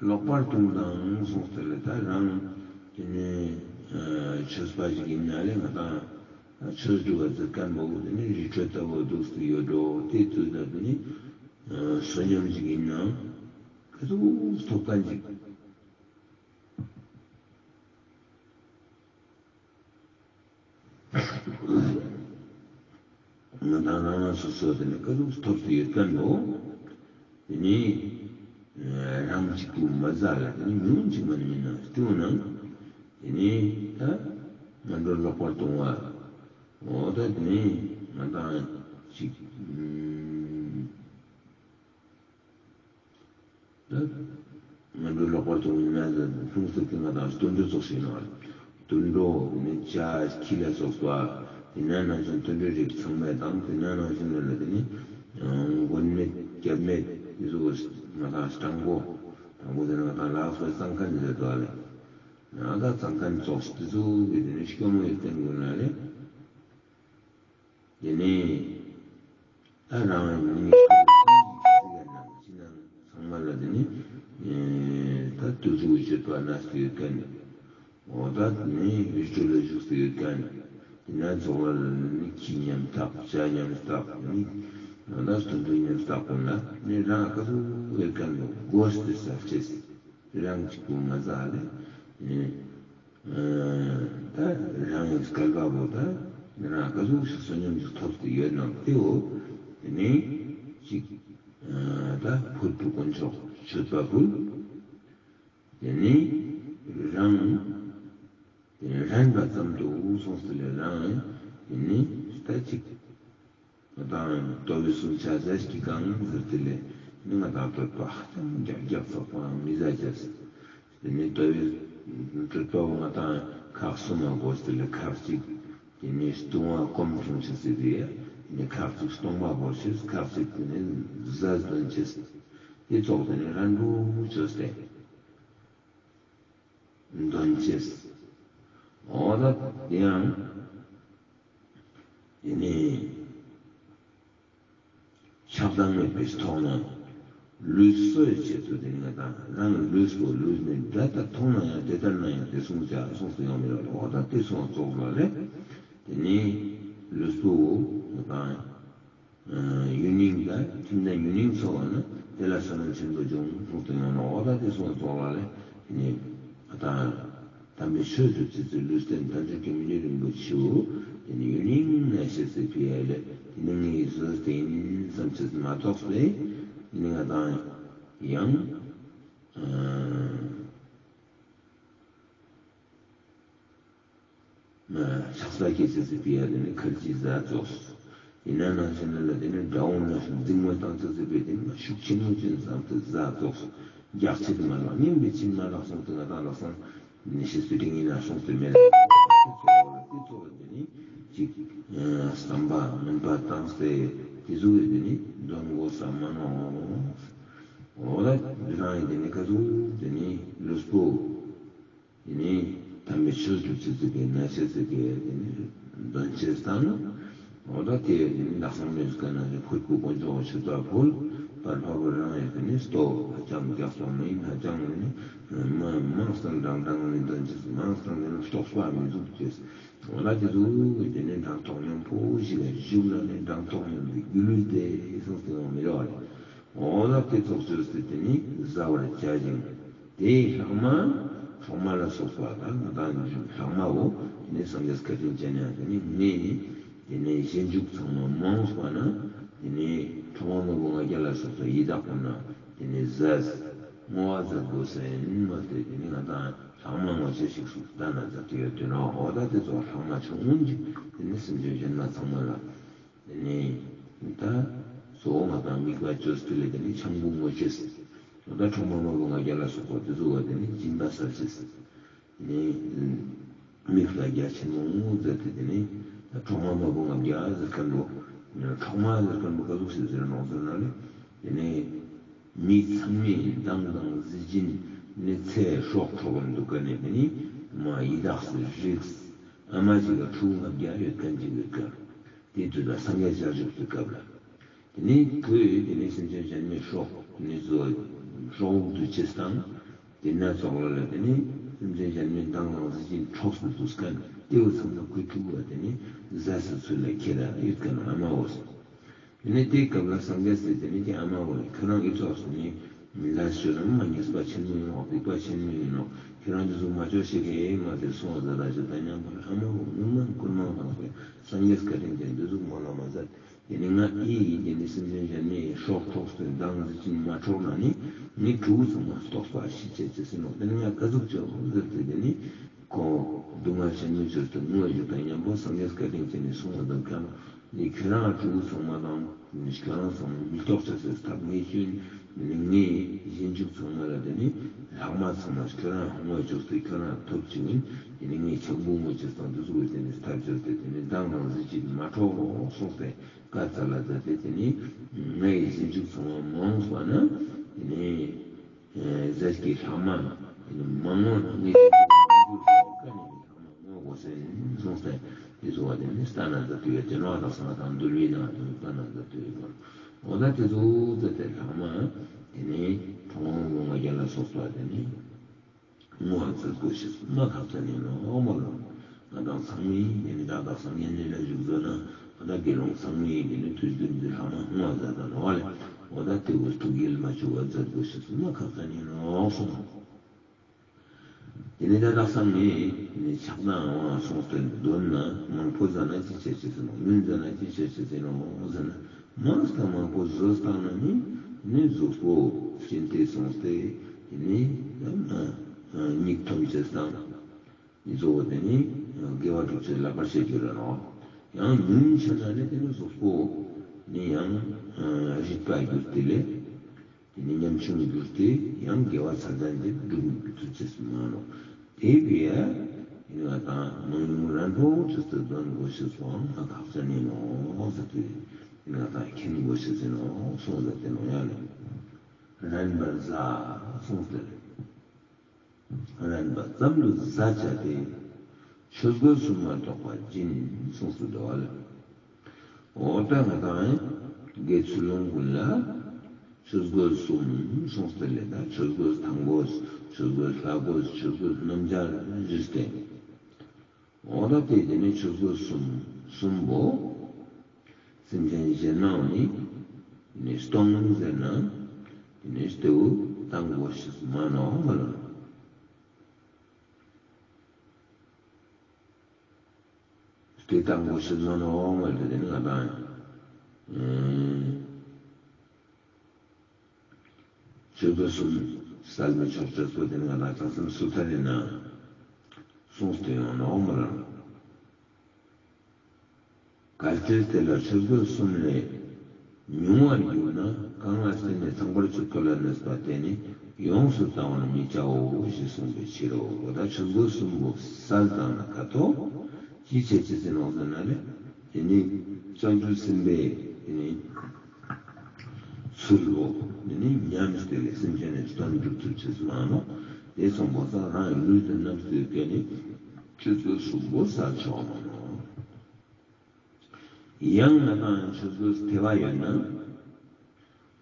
ལོག་པར་ལྟུང་དང་གསུངས་ཏེ་ལེགས། ད་རང་དེ་ནས་ཆོས་པ་ཞིག་ཡིན་ན་ལས་ང་དང་ཆོས་སྒྲུབ་པ་ཟེར་མཁན་པོ་དེ་ནས་རི་ཁྲོད་ལྟ་བུ་འདུག་སུ་ཡོད་འགྲོ། དེ་དུས་ད་དེ་ནས་བསོད་སྙོམས་ཞིག་ཡིན་ན་ག་ཚོད་ཐོབ་མཁན་ཞིག་ང་དང་རང་རང་སོ་སོ་དེ་ནི་དཀའ་སྡུག་ཐོབ་སྟེ་ཡོད་མཁན་ལོ། དེ་ནི་རང་གཅིག་པུ་མ་ཟ་ལ་དེ་ནི་ཉུང་གཅིག་མ་ནི་མིན་ན་སྐྱོང་ན། དེ་ནི་ད་ང་འགྲོ་ལོག་པར་གཏོང་བ། འོ་ད་དེ་ནི་ང་དང་གཅིག་ད་ང་ཚོ་ལོག་པར་གཏོང་ཡིན་ན་ལྷུང་བཟེད་ཀྱི་ང་དང་དུད་འགྲོ་ཚོགས་ཤིག་ཡིན་ནོ། དུད་འགྲོ་ནི་བྱ་ཁྱི་ལ་སོགས་པ་དེ་ན་ནང་བཞིན་དུད་འགྲོའི་རིགས་ཚང་མས་དང་དེ་ན་ནང་བཞིན་ལ་ལ་དེ་ནི་མགོན་མེད་རྒྱབ་མེད་དེ་ཚོ་ང་དང་སྤྲང་པོ་སྤྲང་པོ་དེ་ནི་ང་དང་ལག་སོགས་གཙང་མཁན་ཟེར་དོ་ལེ། ང་དང་གཙང་མཁན་ཚོགས་དེ་ཚོ་གི་དེ་ནི་སྐྱོ་མོ་ཡོད་བསྟན་དགོས་ན་ལེ། དེ་ནས་ད་རང་མི་ཉིད་ཀྱི་ཡ་ནང་ཕྱི་ནང་ཚང་མ་ལ་དེ་ནས་ད་དུས་ཚོད་སྤྱོད་པ་ན་སྟེ་ཡོད་མཁན། འོ་ད་དེ་ནས་རི་ཁྲོད་ལ་བཞུགས་སུ་ཡོད་མཁན། དེ་ན་རྫོགས་ལ་ནི་ཁྱི་མཉམ་བཏགས་བྱ་མཉམ་བཏགས་ནི་ད་སྟོན་ཐོག་མཉམ་བཏགས་པོ་ན་ནི་རང་ཀ་ཚོད་ཡོད་མཁན་ལ་དགོས་ཏེ་ས་ཆེས། རང་གཅིག་པུ་མ་ཟ་ལེ། ད་རང་གི་སྐལ་བ་བོ་ད་རང་ག་ཟུག་ཞིག་བསོད་སྙོམས་ཤིག་ཐོབ་སྟེ་ཡོད་ནམ་དེའོ། དེ་ནས་གཅིག་ད་ཕུལ་བུ་དཀོན་མཆོག་མཆོད་པ་ཕུལ། དེ་ནས་རང་དེ་ནས་རན་པ་ཙམ་དུ་སོང་སྟེ་ལས་རང་དེ་ནས་ད་གཅིག་ང་དང་ལྟོ་བའི་སུམ་ཆ་ཟས་ཀྱི་གང་ཟེར་དེ་ལས་ནི་ང་དང་གྲོད་པ་ཧ་ཅང་རྒྱག་རྒྱག་ཚོགས་པའང་མི་ཟ་བྱས། དེ་ནས་ལྟོ་བའི་གྲོད་པ་བོ་ང་དང་ཁག་གསུམ་མ་དགོས་དེ་ལས་ཁག་གཅིག་དེ་ནས་ལྟུང་བ་སྐོམ་འཐུང་བྱེད་ཟེར་བའི་ཡ། དེ་ནས་ཁག་ཅིག་སྟོང་པ་བོར་བྱེད། ཁག་ཅིག་དེ་ནས་གཟའ་འདོན་བྱེད། དེ་ཚོགས་དེ་ནས་ར་འབྲུ་བཅོས་ཏེ་འདོན་བྱེད། འོ་ད་དེ་ཡང་དེ་ནས་ཆགས་སྡང་མེད་པའི་ཐོག་ནས་ལུས་གསོ་ཡི་ཆེད་དུ་དེ་ནས་ད་རང་ལུས་པོ་ལུས་ནས་འདྲ་ལྟར་མཐོང་ན་ཡང་དེ་ལྟར་ན་ཡང་དེ་སོང་ཙང་སོང་སྟེ་ཡོང་མི་རོགས། འོ་ད་དེ་སོང་ཙོགས་ལ་ལས་དེ་ནས་ལུས་པོ་དང་ཡུལ་སྙིང་དང་ཁྱིམ་དང་ཡུལ་སྙིང་ཚོགས་པ་ན་དེ་ལ་བསོད་ནམས་ཆེན་པོ་འབྱུང་སོང་སྟེ་ཡོང་ན། འོ་ད་དེ་སོང་ཙོགས་ལ་ལས་དེ་ནས་ད། དམ་པའི་ཆོས་སྒྲུབ་བྱེད་ཚུལ་ལུས་རྟེན་དལ་འབྱོར་གྱི་མི་ལུས་རིན་པོ་ཆེའོ། དེ་ནི་ཡུན་རིང་ན་ཤེས་སུ་ཕི་ཡ་ལས་དེ་ནི་ངའི་བཟོས་ཏེ་ཡིན་བསམ་ཚུལ་མ་གཏོགས་པས་དེ་ནི་ང་དང་ཡང་། ཆགས་ས་སྐྱེ་ཚེ་ཚེ་ཕི་ཡ་དེ་ནི་ཁར་ཅི་ཟ་རྫོགས། ཡིན་ན་ནང་བཞིན་ལ་དེ་ནི་དགྲ་བོ་ན་ཞིག་འཛིང་བ་བཏང་ཚེ་ཚེ་ཕི་དེ་ནི་ཤུགས་ཆེན་མོ་ཅན་བསམ་དུ་ཟ་རྫོགས། རྒྱག་ཆེད་དུ་མ་ལག་ཉིན་པའི་ཕྱིན་མ་ལག་སོང་དུ་ང་དང་ལག་སང་ནི་ཤེས་སུ་དྲིང་ཡིན་ན་སོང་དུ་མེད་ལ། དེ་ཚོ་བ་དེ་ནི་ཅིག་བསམ་པ་མུན་པ་བཏང་སྟེ་དེ་ཚོ་བས་དེ་ནི་འདོན་དགོས་ས་མ་ནོག། འོ་ད་འདི་རང་ཡིན་དེ་ནི་ཀ་ཚུགས་དེ་ནི་ལུས་པོ། དེ་ནས་དམ་པའི་ཆོས་སྒྲུབ་བྱེད་ཚུལ་གྱི་ན་ཤེས་ཚུལ་གྱི་དེ་ནས་འདོན་བྱེད་དང་། འོ་ད་དེ་དེ་ནས་ལག་སང་མེད་ཀ་ན་ནི་ཕུད་ཀུ་དཀོན་མཆོག་མཆོད་པ་ཕུལ་བར་འཕགས་པ་རང་ཡང་དེ་ནས་སྟོབས་ཧ་ཅང་རྒྱགས་པ་མིན་ཧ་ཅང་ནི་མ་མང་སྟེ་འགྲང་འགྲང་ནི་འདོན་བྱེད་མང་སྟེ་ནི་རྟོགས་པ་མི་འཛུགས་བྱེད། འོ་ད་དེ་ཚོ་གི་དེ་ནས་འགྲང་ཐོག་མཉམ་པོ་ཞིག་ལ་བཞུགས་ན་ནི་འགྲང་ཐོག་མཉམ་པའི་སྒྱུ་ལུས་དེ་སོང་སྟེ་ཡོང་མི་རེ་བ་རེད། འོ་ད་དེ་ཚོགས་བཅོས་ཏེ་དེ་ནི་བཟའ་བར་བྱ་ཞིང་། དེའི་ལྷག་མ་གྲོག་མ་ལ་སོགས་པ་དང་ད་ལྷག་མའོ། དེ་ནི་སངས་རྒྱས་བཀའ་དྲིན་ཅན་ཡང་དེ་ནི་ངས་དེ་ནི་རྗེས་འཇུག་ཚང་མ་མ་འོངས་པ་ན་དེ་ནི་གྲོག་མ་མ་བུ་ང་རྒྱལ་ལ་སོགས་པ་ཡི་དྭགས་པོ་ན་དེ་ནི་ཟས་བསྔོ་བ་མཛད་དགོས་ཟེར་མ་སྟེ་དེ་ནི་ང་དང་ལྷག་མ་ངོ་ཤེས་ཤིག་སུ་ད་ན་མཛད་དེ་ཡོད་དེ་ནོ། འོ་ད་དེ་ཚོ་ལྷག་མ་ཆུང་ངུན་གྱི་དེ་ནི་སེམས་ཅན་གཞན་མ་ཚང་མ་ལ། དེ་ནས་ད་གཙོ་བོ་ང་དང་དམིགས་པ་བཅོས་ཏེ་ལས་དེ་ནས་ཆང་བུ་ངོ་ཤེས། ད་གྲོག་མ་མ་བུ་ང་རྒྱལ་ལ་སོགས་པ་དེ་ཚོ་བ་དེ་ནས་སྦྱིན་པ་ཟ་ཤེས། དེ་ནས་དམིགས་པ་རྒྱ་ཆེན་མོ་མཛད་དེ་དེ་ནས་ད་གྲོག་མ་མ་བུ་ང་རྒྱལ་ཟེར་མཁན་པོ། གྲོག་མ་ཟེར་མཁན་པོ་ག་ཟུག་ཞིག་ཟེར་ནོག་ཟེར་ན་ལས། དེ་ནས་མི་ཚང་མས་མདངས་དང་གཟི་བྱིན་ནི་ཚེ་སྲོག་འཕྲོག་གིན་འདུག་ག་ནས་དེ་ནས་མ་ཡི་དྭགས་སུ་རིགས། ཨ་མ་ཞིག་ལ་ཕྲུ་གུ་ལྔ་བརྒྱ་ཡོད་མཁན་ཅིག་ཡོད་ཀྱང་། དེ་དུས་ལ་སངས་རྒྱས་བྱ་བཞུགས་ཀྱི་སྐབས་ལ། དེ་ནས་ཁོས་དེ་ནས་སེམས་ཅན་གཞན་མའི་སྲོག་ནི་བཟོ། སྲོག་འདུལ་ཅེས་དང་། དེ་ན་ཙོག་ལ་ལ་དེ་ནས་སེམས་ཅན་གཞན་མའི་མདངས་དང་གཟི་བྱིན་འཕྲོག་སུ་འདུག་མཁན་དེ་བོ་ཚང་མ་ཁོའི་ཕྲུ་གུ་བ་དེ་ནས་ཟས་སུ་ཚུལ་ལ་ཁྱེར་ཡོད་མཁན་ཨ་མའོ། དེ་ནས་དེའི་སྐབས་ལ་སངས་རྒྱས་སྲས་དེ་ནས་ཀྱང་ཨ་མ་བོ་ཁྱོད་རང་ཨི་ཙོགས་སུ་ནི་ལས་ཤོད་ན་མ་ཉེས་པ་ཆེན་མོ་ཡིན་ནོ། སྡིག་པ་ཆེན་མོ་ཡིན་ནོ། ཁྱོད་རང་འདི་ཚོ་མ་ཆོག་ཤེས་ཀྱི་ཨེ་མ་དེ་སོང་བ་ཟ་ད་ཞེས་ད་མཉམ་པར་ཨ་མ་བོ་ངུ་མ་ཀུན་མ་དང་སོང་སངས་རྒྱས་བཀའ་དྲིན་ཅན་འདི་ཚོ་མ་ལ་མ་ཟད། དེ་ནི་ང་ཨི་ཡི་དེ་ནི་སེམས་ཅན་གཞན་མའི་སྲོག་འཕྲོག་སྟེ་མདངས་གཟི་བྱིན་མ་འཕྲོག་ན་ནི་ངའི་ཕྲུ་གུ་ཚང་མ་ལྟོགས་པ་ཤི་ཆད་ཅེས་ཟེར་ནོ། དེ་ནི་ང་ག་ཟུག་ཆོག་ཟེར་ཏེ་དེ་ནི། ཁོ་སྡུག་བསྔལ་ཆེན་མོའི་ཕྱིར་དུ་ངུ་བ་ཞིག་དང་མཉམ་པོ་སངས་རྒྱས་བཀའ་དྲིན་ཅན་ནས་གསུངས་པ་དང་འཁྱམས་ནས་ཁྱོད་རང་ཕྲུ་གུ་ཚང་མ་དང་ཁྱོད་རང་ཚང་མ་མི་ལྟོགས་ཅེས་སུ་ཐབས་ངེས་ཤོས་ནི་ངའི་རྗེས་འཇུག་ཚང་མ་ལ་དེ་ནི་ལྷག་མ་ཚང་མ་ཁྱོད་རང་ངོ་ཅོག་སྟེ་ཁྱོད་རང་ཐོབ་ཅིག་ཡིན། དེ་ནི་ངའི་ཆག་འབུ་ངོ་ཅོག་དང་དུ་ཟུག་དེ་ནི་ཐབས་ཅོག་སྟེ་དེ་ནི་མདང་དང་གཟི་བྱིན་མ་འཕྲོག་གསུངས་ཏེ་བཀའ་སྩལ་ལ་མཛད་དེ་དེ་ནི་ངའི་རྗེས་འཇུག་ཚང་མ་མ་འོངས་པ་ན་དེ་ནི། ཟས་ཀྱི་ལྷག་མ་མ་ངོ་ན་ངེས་ཤེས་ཀྱི་ལྷག་མ་ངོ་དགོས་ཟེར་གསུངས་ཏེ་དེ་ཚོ་བ་དེ་ནི་སྟན་ན་མཛད་དུ་ཡོད་དེ་ནོ། དག་ས་ང་དང་འདུལ་བའི་ནང་དུ་སྟན་ན་མཛད་དུ་ཡོད་པར་འོ་ད་དེ་ཚོ་མཛད་དེ་ལྷག་མ་དེ་ནི་གྲོང་ངོ་ང་རྒྱལ་ལ་སོགས་པ་དེ་ནི་བསྔོ་བ་མཛད་དགོས་ཞེས་སུ་མ་ཁག་ཅན་ཡིན་ནོ། འོ་མ་ལོ། ང་དང་ཚང་མས་ཡིན་ནི་ད་དག་ས་ངན་ལས་ལ་བཞུགས་ཟེར་ན་ང་དང་དགེ་སློང་ཚང་མས་ཡིན་ནི་དུས་རྒྱུན་དུ་ལྷག་མ་བསྔོ་བ་མཛད་ད་ནོ་བ་ལས། འོ་ད་དེ་བོ་ཐུགས་ཡིད་མ་ཆུད་པར་མཛད་དགོས་ཞེས་སུ་མ་ཁག་ཅན་ཡིན་ནོ་གསུངས། དེ་ནས་ད་དག་ས་ངས་ནི་ཆགས་སྡང་བ་སོང་སྟེ་འདོན་ན་མང་པོ་ཟ་ན་ཅི་བྱེད་ཅེས་ཟེར་ནོ། ཉུང་ཟ་ན་ཅི་བྱེད་ཅེས་ཟེར་ནོ་ཟེར་ན། མང་སྟེ་མང་པོ་ཟོས་བཏང་ན་ནི་ནི་གཟུགས་པོ་ཤིན་ཏེ་སོང་སྟེ་ནི་སྙིགས་ཐོན་ཅེས་དང་། གཙོ་བོ་དེ་ནི་དགེ་བ་སྒྲུབ་ཚུལ་ལ་བར་ཆད་རྒྱུ་རེད་ནོ། ཡང་ཉུང་ཆེ་ན་ནི་དེ་ནི་གཟུགས་པོ་ནི་ཡང་རིད་པ་གྱུར་ཏེ་ལས། དེ་ནི་ཉམ་ཆུང་གྱུར་ཏེ་ཡང་དགེ་བ་ཚད་ལྡན་དེ་སྒྲུབ་ཐུབ་ཅེས་མ་ནོ། དེ་བས་ ང་དང་མང་ཉུང་རན་པོ་ཅི་སྟེ་འདོན་དགོས་ཤེས་སུའང་ང་ཁག་ཅན་ཡིན་ནོ་ཟེར་ཏེ། ང་དང་མཁྱེན་དགོས་ཤེས་ཡིན་ནོ་གསུངས་ཟེར་ཏེ་ནོ་ཡ་ལེ། རན་པར་བཟའ་གསུངས་ཏེ། རན་པ་ཙམ་དུ་བཟའ་བྱ་སྟེ། ཆོས་གོས་གསུམ་མ་གཏོགས་པ་སྦྱིན་གསུངས་སུ་འདུག་ལ། འོ་ད་ང་དང་དགེ་ཚུལ་སློང་ཀུན་ལ་ཆོས་གོས་གསུམ་གསུངས་ཏེ་ལས་ད་ཆོས་གོས་དང་གོས་ཆོས་གོས་ལྷ་གོས་ཆོས་གོས་སྣམ་སྦྱར་བཞི་སྟེ། འོ་ད་དེ་དེ་ནི་ཆོས་གོས་གསུམ་གསུམ་པོ། སེམས་ཅན་གཞན་ནའང་ནི་ནི་སྟོང་ཟེར་ན་དེ་ནི་སྟེའུ་བཏང་དགོས་ཤེས་མ་ནོ་མ་ལ། སྟེ་བཏང་དགོས་ཤེས་མ་ནོ་མ་ལ་དེ་ནི་ང་དང་ཡང་། ཆོས་གོས་གསུམ་བསལ་མི་ཆོག་ཆོས་གོས་དེ་ནི་ང་དང་ཐང་སེམས་སུ་ཐ་རེ་ན་གསུངས་ཏེ་ཡོང་ནོ་མ་ལ། གལ་ཏེ་དེ་ལ་ཆོས་གོས་གསུམ་ལས་ཉུང་བར་གྱུར་ན་གང་ལ་བརྟེན་ནས་ཚངས་པར་སྤྱོད་པ་ལ་གནོད་པ་དེ་ནི་ཡོངས་སུ་བཏང་བར་མི་བྱའོ་ཞེས་གསུངས་པའི་ཕྱིར་རོ། ད་ཆོས་གོས་གསུམ་པོ་བསལ་བཏང་ན་ཁ་ཐོག་ཅི་བྱེད་ཅི་ཟེར་ནོ་ཟེར་ན་ནི་དེ་ནི་བྱང་ཆུབ་སེམས་དཔའི་དེ་ནི་ཚུལ་ལོ་དེ་ནི་ཉམས་སུ་ལས་སེམས་ཅན་ནི་དོན་སྒྲུབ་ཐུབ་ཅེས་མ་ནོ། དེ་གསུངས་པ་སང་རང་ཡུལ་དུ་རྣམ་སུ་སྐད་ནི་ཆོས་གོས་གསུམ་པོ་བསལ་ཆོག་མ་ནོ། ཡང་ང་དང་ཆོས་གོས་ཐེ་བ་ཡོད་ན།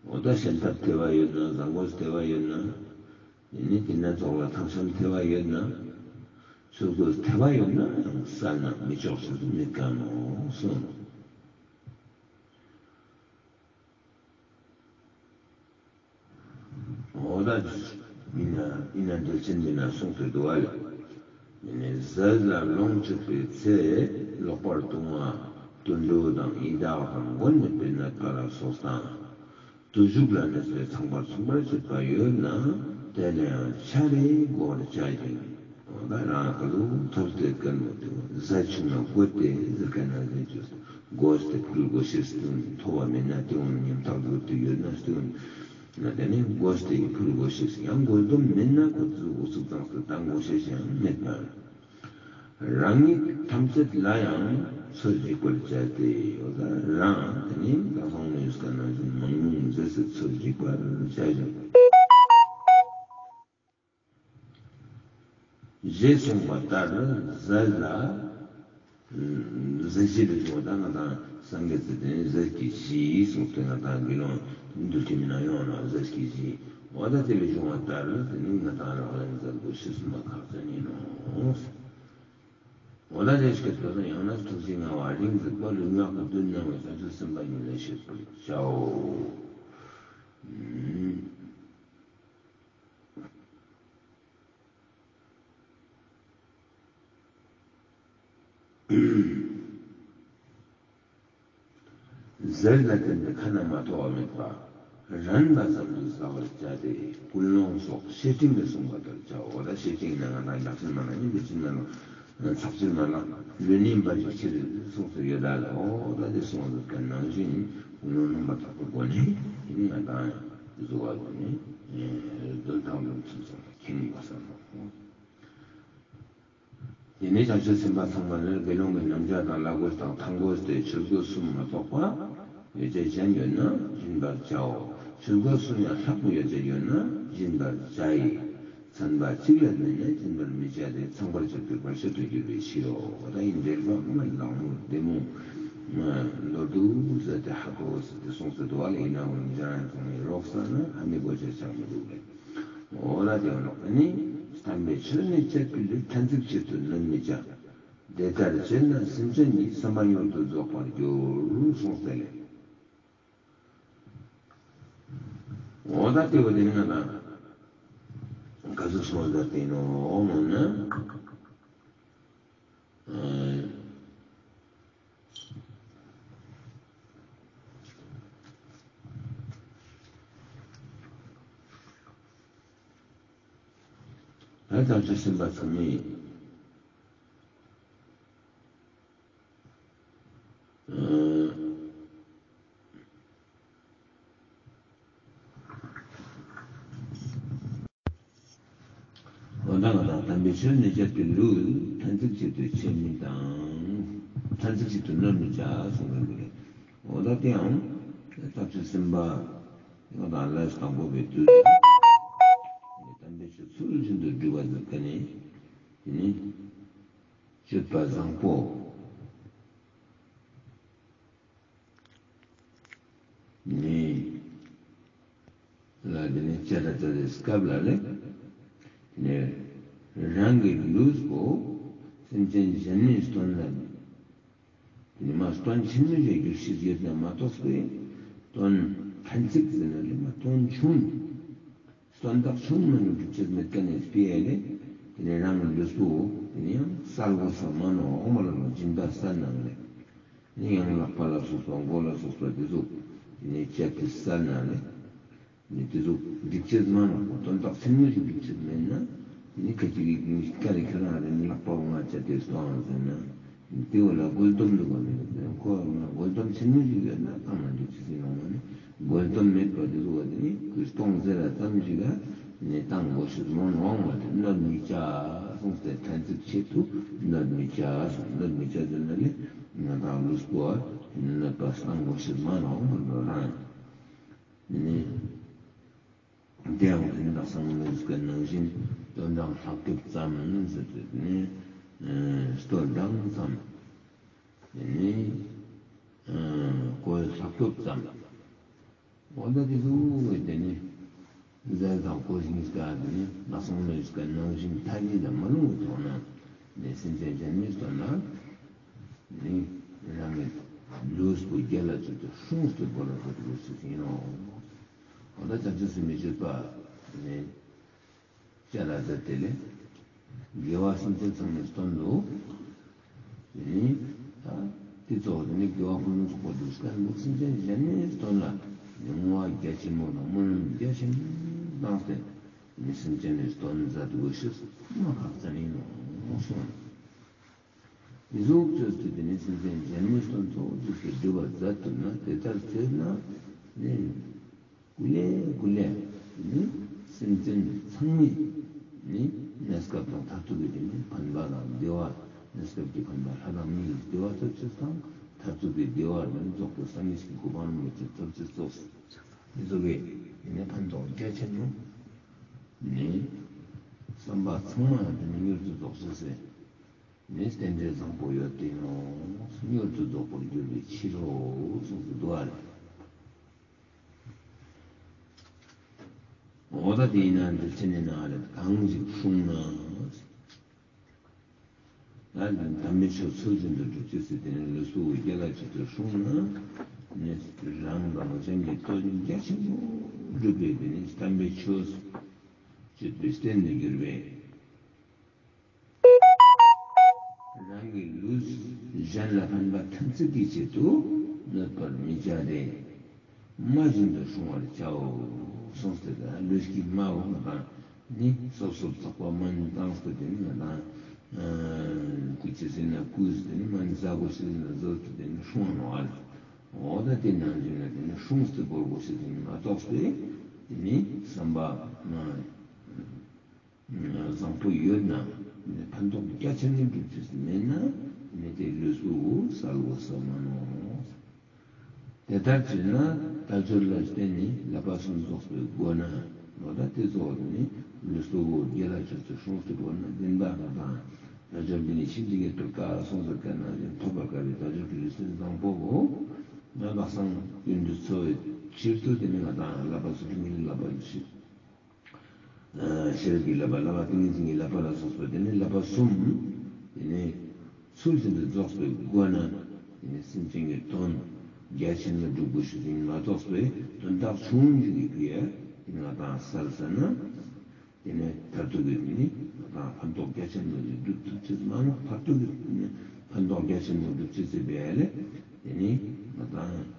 འོ་ད་ཤམ་ཐབས་ཐེ་བ་ཡོད་ན་བཟང་གོས་ཐེ་བ་ཡོད་ན། ཡིན་ནི་དེ་ན་ཐོག་ལ་ཐང་ཤམ་ཐེ་བ་ཡོད་ན། ཆོས་གོས་ཐེ་བ་ཡོད་ན་ཡང་བསལ་ན་མི་ཆོག་ཟེར་དུ་མི་དགའ་ནོ་གསུངས། འོ་ད་ཡིན་ན་ཡིན་ན་འགྲེལ་ཆེན་འདི་ན་གསུངས་ཏེ་འདུག་བ་ལ། ཡིན་ནས་ཟས་ལ་ལོངས་སྤྱོད་པའི་ཚེ་ལོག་པར་ལྟུང་བ་དུད་འགྲོ་དང་ཡི་དྭགས་དང་མགོན་མེད་པའི་ནད་པ་ལ་སོགས་དང་། བརྟུལ་ཞུགས་ལ་གནས་པའི་ཚངས་པར་མཚུངས་པར་བྱེད་པ་ཡོད་ན་དེ་ལ་ཡང་ཆ་རེ་བགོ་བར་བྱ་ཞིང་། འོ་ད་རང་ག་ལུ་ཐབས་ཏེ་ཀན་མོ་དེ་ཟས་ཆུང་ན་བགོས་ཏེ་ཟེར་ཀན་ན་ཟེར་ཅུ་བགོས་ཏེ་ཕུལ་དགོས་ཤེས་སྟེ་ཐོབ་པ་མེད་ན་སྟེ་འོང་ཉམ་ཐག་བགོས་ཏེ་ཡོད་ན་སྟེ་འོང་ན་དེ་ནི་བགོས་ཏེ་ཕུལ་དགོས་ཤེས་ཡང་བགོས་དོན་མེད་ན་ཁོ་ཚོས་འུ་ཚུགས་ཙང་སྟེ་བཏང་དགོས་ཤེས་ཡང་མེད་པ། རང་ཉིད་ཐམས་ཅད་ལ་ཡང་ཚོད་རིག་པར་བྱ་སྟེ་ཡོད་ལ་རང་དེ་ནི་ད་སོང་ནས་ཡོད་ཀ་ནང་བཞིན་མང་ཉུང་མཛད་སའི་ཚོད་རིག་པར་བྱ་ཞིང་། ཞེས་གསུངས་པ་ལྟར་ཟས་ལ་ཟས་བཞི་ལས་བྱུང་བ་དང་ང་དང་སངས་རྒྱས་ཚེ་དེ་ནི་ཟས་ཀྱི་བཞི་གསུངས་ཏེ་ང་དང་དགེ་སློང་འདུལ་ཁྲིམས་ནང་ཡོང་ན་ཟས་ཀྱི་བཞི་འོ་ད་དེ་ལས་བྱུང་བ་ལྟར་དེ་ནི་ང་དང་ལག་ལེན་མཛད་དགོས་ཤེས་སུ་མ་ཁག་ཅན་ཡིན་ནོ། འོ་ད་དེ་སྐད་དུ་ཡང་ན་ཐུགས་རྗེ་མངའ་བ་རིང་གཟིགས་པ་ལུས་ངག་གི་མདུན་སྣང་བའི་བྱང་ཆུབ་སེམས་དཔའ་ཉིད་ལ་བཤད་པར་བྱའོ། ཟས་ལ་བརྟེན་ཏེ་ཁ་ན་མ་ཐོ་བ་མེད་པ། རན་པ་ཙམ་དུ་བཟའ་བར་བྱ་སྟེ་ཀུན་སློང་སོགས་བཤེས་སྤྲིང་ལས་བསྲུང་བ་ལྟར་བྱའོ། ད་བཤེས་སྤྲིང་ནང་ང་དང་ལག་ཤེས་མ་ལ་ཉིན་དུ་ཕྱིན་ན་ལ་ཚབས་ཆེན་མ་ལ་ལུས་ནི་འབའ་ཞིག་ཕྱིར་གསུངས་སུ་ཡོད་ད་ལ། འོ་ད་དེ་གསུངས་སུ་ག་ནང་བཞིན་ཀུན་སློང་རྣམ་པར་དག་པའི་སྒོ་ནས་ཡིན་ང་དང་བཟོ་བ་དགོས་ནས་འདོན་ཐང་འདོན་ཚུལ་སོགས་ལ་མཁྱེན་དགོས་བསམ་མོ། དེ་ནས་བྱང་ཆུབ་སེམས་དཔའ་ཚང་མ་ནི་དགེ་སློང་གི་རྣམ་གཞག་དང་བླ་གོས་དང་ཐང་གོས་ཏེ་ཆོས་གོས་གསུམ་མ་གཏོགས་པ་ཡོ་བྱད་གཞན་ཡོད་ན་སྦྱིན་པར་བྱའོ། ཆོས་གོས་གསུམ་ཡང་ལྷག་པའི་ཡོ་བྱད་ཡོད་ན་སྦྱིན་པར་བྱ་ཡི། ཚན་པ་གཅིག་ལས་མིན་ན་སྦྱིན་པར་མི་བྱ་སྟེ་ཚངས་པར་སྤྱོད་པའི་བར་ཆད་དུ་གྱུར་པའི་ཕྱིར་རོ། ད་ཡིན་འགྲེལ་པ་མ་ལག་མོ་བདེ་མོ་མ་མདོར་བསྡུས་ཟེར་ཏེ་ཧ་གོ་ཟེར་ཏེ་གསུངས་ཏེ་འདུག་བ་ལ། ཡིན་ནའང་མི་བྱ་ཡང་ཚང་མའི་རོགས་ས་ན་ཧ་མི་གོ་ཆ་ཆགས་མི་འདུག་ལས། འོ་ལ་དེ་ནོ་ནི་བསྟན་པའི་ཆོས་ནི་སྤྱད་པའི་ལུས་ཕྲན་ཚེགས་ཕྱིར་དུ་གནོད་མི་བྱ། དེ་ལྟར་བྱས་ན་སེམས་ཅན་གྱི་བསམ་པ་མྱུར་དུ་རྫོགས་པར་འགྱུར་གསུངས་ཏེ་ལས། འོ་ད་དེ་བ་དེ་ནི་ང་དང་ག་ཚོད་སོང་ད་དེ་ནོ་འོ་མོ་ན། ད་བྱང་ཆུབ་སེམས་དཔའ་ཚང་མས། འོ་ན་ ང་དང་དམ་པའི་ཆོས་ནི་བྱ་སྟེ་ལུས། ཐ་ཚིག་ཆེད་དུ་ཆད་མི་གཏང་། ཐ་ཚིག་ཆེད་དུ་གནོད་མི་བྱ་གསུངས་པའི་ལུགས་རེད། འོ་ད་དེའང་ཐབས་ཤེས་སེམས་པ་ང་དང་ལས་དང་པོ་པའི་དུས་དམ་པའི་ཆོས་ཚུལ་བཞིན་དུ་སྒྲུབ་པ་ཟེར་མཁན་ནི་དེ་ནི་སྤྱོད་པ་བཟང་པོ། ནི། ལ་དེ་ནི་བྱ་ར་ཙ་དེ་སྐབས་ལ་ལས། དེ་ནས་རང་གི་ལུས་པོ་སེམས་ཅན་གཞན་མའི་དོན་ལ། དེ་ནི་མ་དོན་ཆེན་མོ་ཞིག་འགྱུར་ཤེས་ཡོད་ན་མ་གཏོགས་པའི་དོན་ཕན་ཚིག་ཟེར་ན་ལས་མ་དོན་ཆུང་། དོན་དག་ཆུང་མ་ནུ་སྒྲུབ་བྱེད་མེད་ཀ་ནས་སྤེལ་ཡ་ལས། དེ་ནས་རང་གི་ལུས་པོ་དེ་ནས་ཡང་གསལ་པོ་ས་མ་ནོ་འོ་མ་ལ་ལོ་སྦྱིན་པ་གསལ་ནང་ལས། ནི་ཡང་ལག་པ་ལ་སོགས་པ་མགོ་ལ་སོགས་པ་དེ་ཚོ་དེ་ནས་བཅད་དེ་གསལ་ནང་ལས། ནི་དེ་ཚོ་སྒྲུབ་བྱེད་མ་ནོ་དོན་དག་ཆེན་མོ་ཞིག་སྒྲུབ་བྱེད་མེད་ན། ནི་ཁ་ཅིག་གིས་ཀ་རེ་ཁྱོད་རང་རེ་ནི་ལག་པ་འོ་མ་བཅད་དེ་གཏོང་ཟེར་ན། དེ་བོ་ལ་དགོས་དོན་འདུག་ག་མེད་ཟེར་ཁོ་ལ་དགོས་དོན་ཆེན་མོ་ཞིག་ཡོད་ན་བཏང་ན་འགྲིག་ཅི་ཟེར་ཡོང་བ་ནི་དགོས་དོན་མེད་པ་དེ་ཚོ་བ་དེ་ནི་ཁོས་གཏོང་ཟེར་ར་ཙམ་ཞིག་ག་ནི་བཏང་དགོས་ཤེས་མོ་ནོ་འོང་བ་དེ་གནོད་མི་བྱ་གསུངས་ཏེ་ཐ་ཚིག་ཆེད་དུ་གནོད་མི་བྱ་གསུངས། གནོད་མི་བྱ་ཟེར་ན་ནི་ང་དང་ལུས་པོ་བ་གནོད་པ་བཏང་དགོས་ཤེས་མ་ནོ་འོང་བ་ནོ་རང་ནི། དེའང་དེ་ནི་ལགས་སོ་ལུས་ཀྱི་ནང་བཞིན་དོན་དང་ལྷག་སྐྱོབ་ཙམ་ཟེར་ཏེ་དེ་ནི་ལྟོ་འགྲངས་ཙམ། དེ་ནི་གོས་ལྷག་སྐྱོབ་ཙམ། འོ་ད་དེ་ཚོ་དེ་ནི་ཟས་དང་གོས་གཉིས་ཀ་དེ་ནི་ལགས་སོ་ལུས་ཀྱི་ནང་བཞིན་ཐ་སྙད་ལ་མ་ལུས་པའི་ཐོག་ན་ནི་སེམས་ཅན་གཞན་མིའི་དོན་ལ་ནི་རང་གི་ལུས་པོ་རྒྱལ་ལ་བཅོལ་ཏེ་སྲུང་སྟེ་བོར་བ་ཐོབ་དགོས་ཞེས་ཡིན་ནོ། འོ་ད་བྱང་ཆུབ་སེམས་དཔའི་སྤྱོད་པ་ནི། བྱ་ར་ཙ་དེ་ལས། དགེ་བ་སེམས་ཅན་ཚང་མའི་དོན་དུ། དེ་ནི། ད་དེ་གཙོ་བོ་དེ་ནི་དགེ་བ་ཕུན་སུམ་ཚོགས་པ་སྒྲུབ་སྐབས་འདུག་སེམས་ཅན་གཞན་མའི་དོན་ལ་ནི་བསྔོ་བ་རྒྱ་ཆེན་པོ་དང་སྨོན་ལམ་རྒྱ་ཆེན་པོ་བཏང་སྟེ་ནི་སེམས་ཅན་ནི་དོན་མཛད་དགོས་ཤེས་མ་ཁག་ཅན་ཡིན་ནོ་གསུངས། དེ་ཟུག་བཅོས་ཏེ་དེ་ནི་སེམས་ཅན་གཞན་མའི་དོན་ཚོགས་སྒྲུབ་ཀྱི་སྒྲུབ་པ་མཛད་ཐུབ་ན་དེ་ལྟར་བྱས་ན་ནི། ཀུ་ལེ་ཀུ་ལེ་ནི་སེམས་ཅན་ཚང་མས་ནི་གནས་སྐབས་དང་མཐར་ཐུག་གི་དེ་ནི་ཕན་པ་དང་བདེ་བ། གནས་སྐབས་ཀྱི་ཕན་པ་ལྷ་དང་མིའི་བདེ་བ་ཐོབ་ཕྱིར་དང་མཐར་ཐུག་གི་བདེ་བ་ནི་རྫོགས་པའི་སངས་རྒྱས་ཀྱི་གོ་འཕང་རིན་པོ་ཆེ་ཐོབ་ཕྱིར་སོགས་ནི་ཚོགས་པའི་དེ་ནི་ཕན་ཐོགས་རྒྱ་ཆེན་པོ་ནི་བསམ་པ་ཚང་མ་ལ་དེ་ནི་མྱུར་དུ་རྫོགས་ཤོག་ཟེར་ནི་རྟེན་འབྲེལ་བཟང་པོ་ཡོད་དེ་ནོ། མྱུར་དུ་རྫོགས་པར་འགྱུར་བའི་ཕྱིར་རོ་གསུངས་སུ་འདུག་ཨ་རེད། འོ་ད་དེ་ཡིན་ན་འདིར་ཕྱི་ནས་ན་རེ་གང་ཞིག་སྲུང་ན། ད་དམ་པའི་ཆོས་ཚུལ་བཞིན་དུ་སྒྲུབ་ཅེས་ཟེར་དེ་ནི་ལུས་པོ་རྒྱལ་ལ་ཅིག་ཏུ་སྲུང་ན། ནི་རང་དང་གཞན་གྱི་དོན་རྒྱ་ཆེན་པོ་སྒྲུབ་པའི་དེ་ནི་དམ་པའི་ཆོས་སྤྱོད་པའི་རྟེན་དུ་གྱུར་པས། རང་གི་ལུས་གཞན་ལ་ཕན་པ་ཐམས་ཅད་ཀྱི་ཆེད་དུ་གནོད་པར་མི་བྱ་སྟེ། རྨ་བཞིན་དུ་སྲུང་བར་བྱའོ། གསུངས་ཏེ་ད་ལུས་ཀྱི་རྨ་འོ་ང་དང་ནི་སོབ་སོབ་ཚགས་པ་མ་ནི་བཏང་སྟེ་དེ་ནི་ང་དང་སྐུ་ཅི་ཟིན་ན་སྐུ་ཟིན་ནི་མ་ནི་ཟ་དགོས་ཤེས་ཟིན་ན་ཟོ་སྟེ་དེ་ནི་སྲུང་བ་ནོ་ཨ་ལ། འོ་ད་དེ་ནང་བཞིན་ལ་དེ་ནི་སྲུང་སྟེ་བོར་དགོས་ཤེས་ཟིན་ནི་མ་གཏོགས་པའི་དེ་ནི་བསམ་པ་མ། བཟང་པོ་ཡོད་ན་ནི་ཕན་ཐོགས་རྒྱ་ཆེན་པོ་འགྲུབ་ཅེས་མེད་ན་ནི་དེ་ལུས་པོ་གསལ་པོ་ས་མ་ནོ། དེ་ལྟར་བྱས་ན་དལ་འབྱོར་ལ་བརྟེན་ནས་བསླབ་པ་གསུམ་རྫོགས་པའི་སྒོ་ནས་ལོ་ད་དེ་ཚོ་ནི་ལུས་པོ་རྒྱལ་ལ་ཆོས་ཚུལ་སྲུང་སྟེ་བོར་ན་བདེན་པ་ང་དང་དལ་འབྱོར་འདི་ནི་ཕྱིན་ཅི་ལོག་ཏུ་དཀའ་གསུངས་ཟེར་མཁན་ནང་བཞིན་ཐོབ་པར་དཀའ་བའི་དལ་འབྱོར་གྱི་ལུས་རྟེན་བཟང་པོ་བོ་ང་ལག་སང་ཀུན་ཏུ་འཚོ་བའི་ཕྱིར་དུ་དེ་ནི་ང་དང་བསླབ་པ་གསུམ་གྱི་བསླབ་པ་བཞི། ཤེས་རབ་ཀྱི་བསླབ་པ་བསླབ་པ་ཏིང་ངེ་འཛིན་གྱི་བསླབ་པ་ལ་སོགས་པ་དེ་ནི་བསླབ་པ་གསུམ། དེ་ནི་ཚུལ་བཞིན་དུ་རྫོགས་པའི་སྒོ་ནས་དེ་ནི་སེམས་ཅན་གྱི་དོན་རྒྱ་ཆེན་ལ་སྒྲུབ་དགོས་ཤེས་ཡིན་མ་གཏོགས་པའི་དོན་དག་ཆུང་ངུ་ཞིག་གི་ཕི་ཡ་དེ་ནི་ང་དང་གསལ་ཟེར་ན། དེ་ནི་མཐར་ཐུག་གི་དེ་ནི་ང་དང་ཕན་ཐོགས་རྒྱ་ཆེན་པོ་ཞིག་སྒྲུབ་ཐུབ་ཅེས་མ་ནོ། མཐར་ཐུག་གི་དེ་ནི་ཕན་ཐོགས་རྒྱ་ཆེན་པོ་སྒྲུབ་ཅེས་ཟེར་བའི་ཡ་ལས་དེ་ནི་ང་དང་།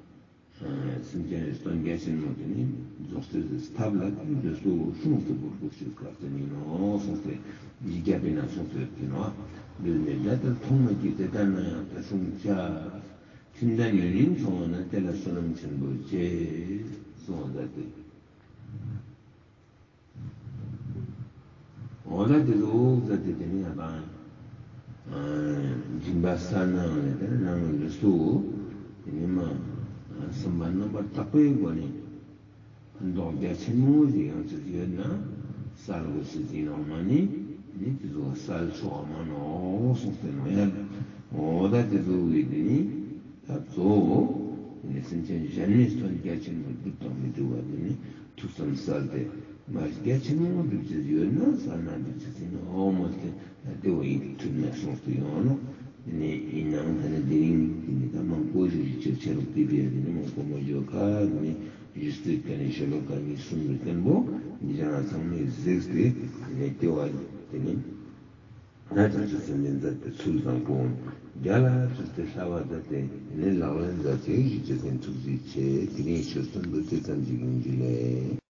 སེམས་ཅན་རེ་སྟོན་རྒྱ་ཆེན་མོ་དེ་ནི་རྫོགས་ཚེ་ཟེར་ཐབས་ལ་དེ་ནི་ལུས་པོ་སྲུང་སྟེ་བོར་དགོས་ཤེས་སྐབས་དེ་ནི་ནོ་གསུངས་ཏེ་འཇིགས་བརྒྱ་པའི་ནང་གསུངས་ཏེ་ཡོད་དེ་ནོ། ལུས་ནི་ལས་ལྟར་མཐོང་མ་བགྱིས། དེ་ལྟར་ན་ཡང་ད་སྲུང་བྱ། ཁྱིམ་བདག་ཉེ་རིང་མཚུངས་པ་ན་དེ་ལ་བསོད་ནམས་ཆེན་པོ་བྱེད་གསུངས་པ་ལྟར་ཏེ། འོ་ད་དེ་ཚོ་ གསལ་ནའང་ལས་དེ་ནང་གི་ལུས་སུ་དེ་ནི་མ་སེམས་པ་རྣམ་པར་དག་པའི་སྒོ་ནས་ཕན་ཐོགས་རྒྱ་ཆེན་མོ་ཞིག་ཡོང་ཚུལ་ཡོད་ན་གསལ་དགོས་ཚུལ་ཡིན་ནོ་མ་ནི་དེ་ནི་དེ་ཚོ་གསལ་ཆོག་མ་ནོ་གསུངས་ཏེ་ནོ་ཡ། འོ་ད་དེ་ཚོ་གི་དེ་ནི་ད་གཙོ་བོ་དེ་ནི་སེམས་ཅན་གཞན་མའི་དོན་རྒྱ་ཆེན་མོ་སྒྲུབ་དང་མི་སྒྲུབ་པ་དེ་ནི། ཐུགས་བསམ་གསལ་ཏེ། མ་རྒྱ་ཆེན་མོ་སྒྲུབ་ཅེས་ཡོད་ན་གསལ་ན་སྒྲུབ་ཅེས་ཡིན་ནོ་མོ་སྟེ་ལྟེ་བ་ཡིད་ཐུབ་ནས་གསུངས་ཏེ་ཡོང་ནོ། དེ་ནས་ཡིན་ནའང་ད་ནི་དེ་རིང་དེ་ནི་ད་མང་པོ་ཞིག་ཞིག་ཆེ་ཆེ་རུ་བསྡུས་པས་དེ་ནི་མང་པོ་མ་བརྗོད་ཁ་དེ་ནི་སྒྱུ་རྩལ་དཀའ་ནི་ཤོ་ལོ་ཀ་གཉིས་གསུམ་རུ་བསྟན་པོ་འདི་ཅང་ཚང་མས་གཟིགས་ཏེ་དེ་ནི་ལྟེ་བ་དེ་ནི། ང་དང་ཆུ་ཚན་ལེན་མཛད་པའི་ཚུལ་དང་པོ། རྒྱ་ལ་ཚུལ་ཏེ་ལྷ་བ་ད་ཏེ་ནི་ལག་ལེན་མཛད་ཅེས་ཞིག་ཅེས་ཟིན་ཐུགས་རྗེ་ཆེ། དེ་རིང་ཆོས་སྟོན་དུ་དེ་ཙམ་ཞིག་ཡིན་རྒྱུ་ལས།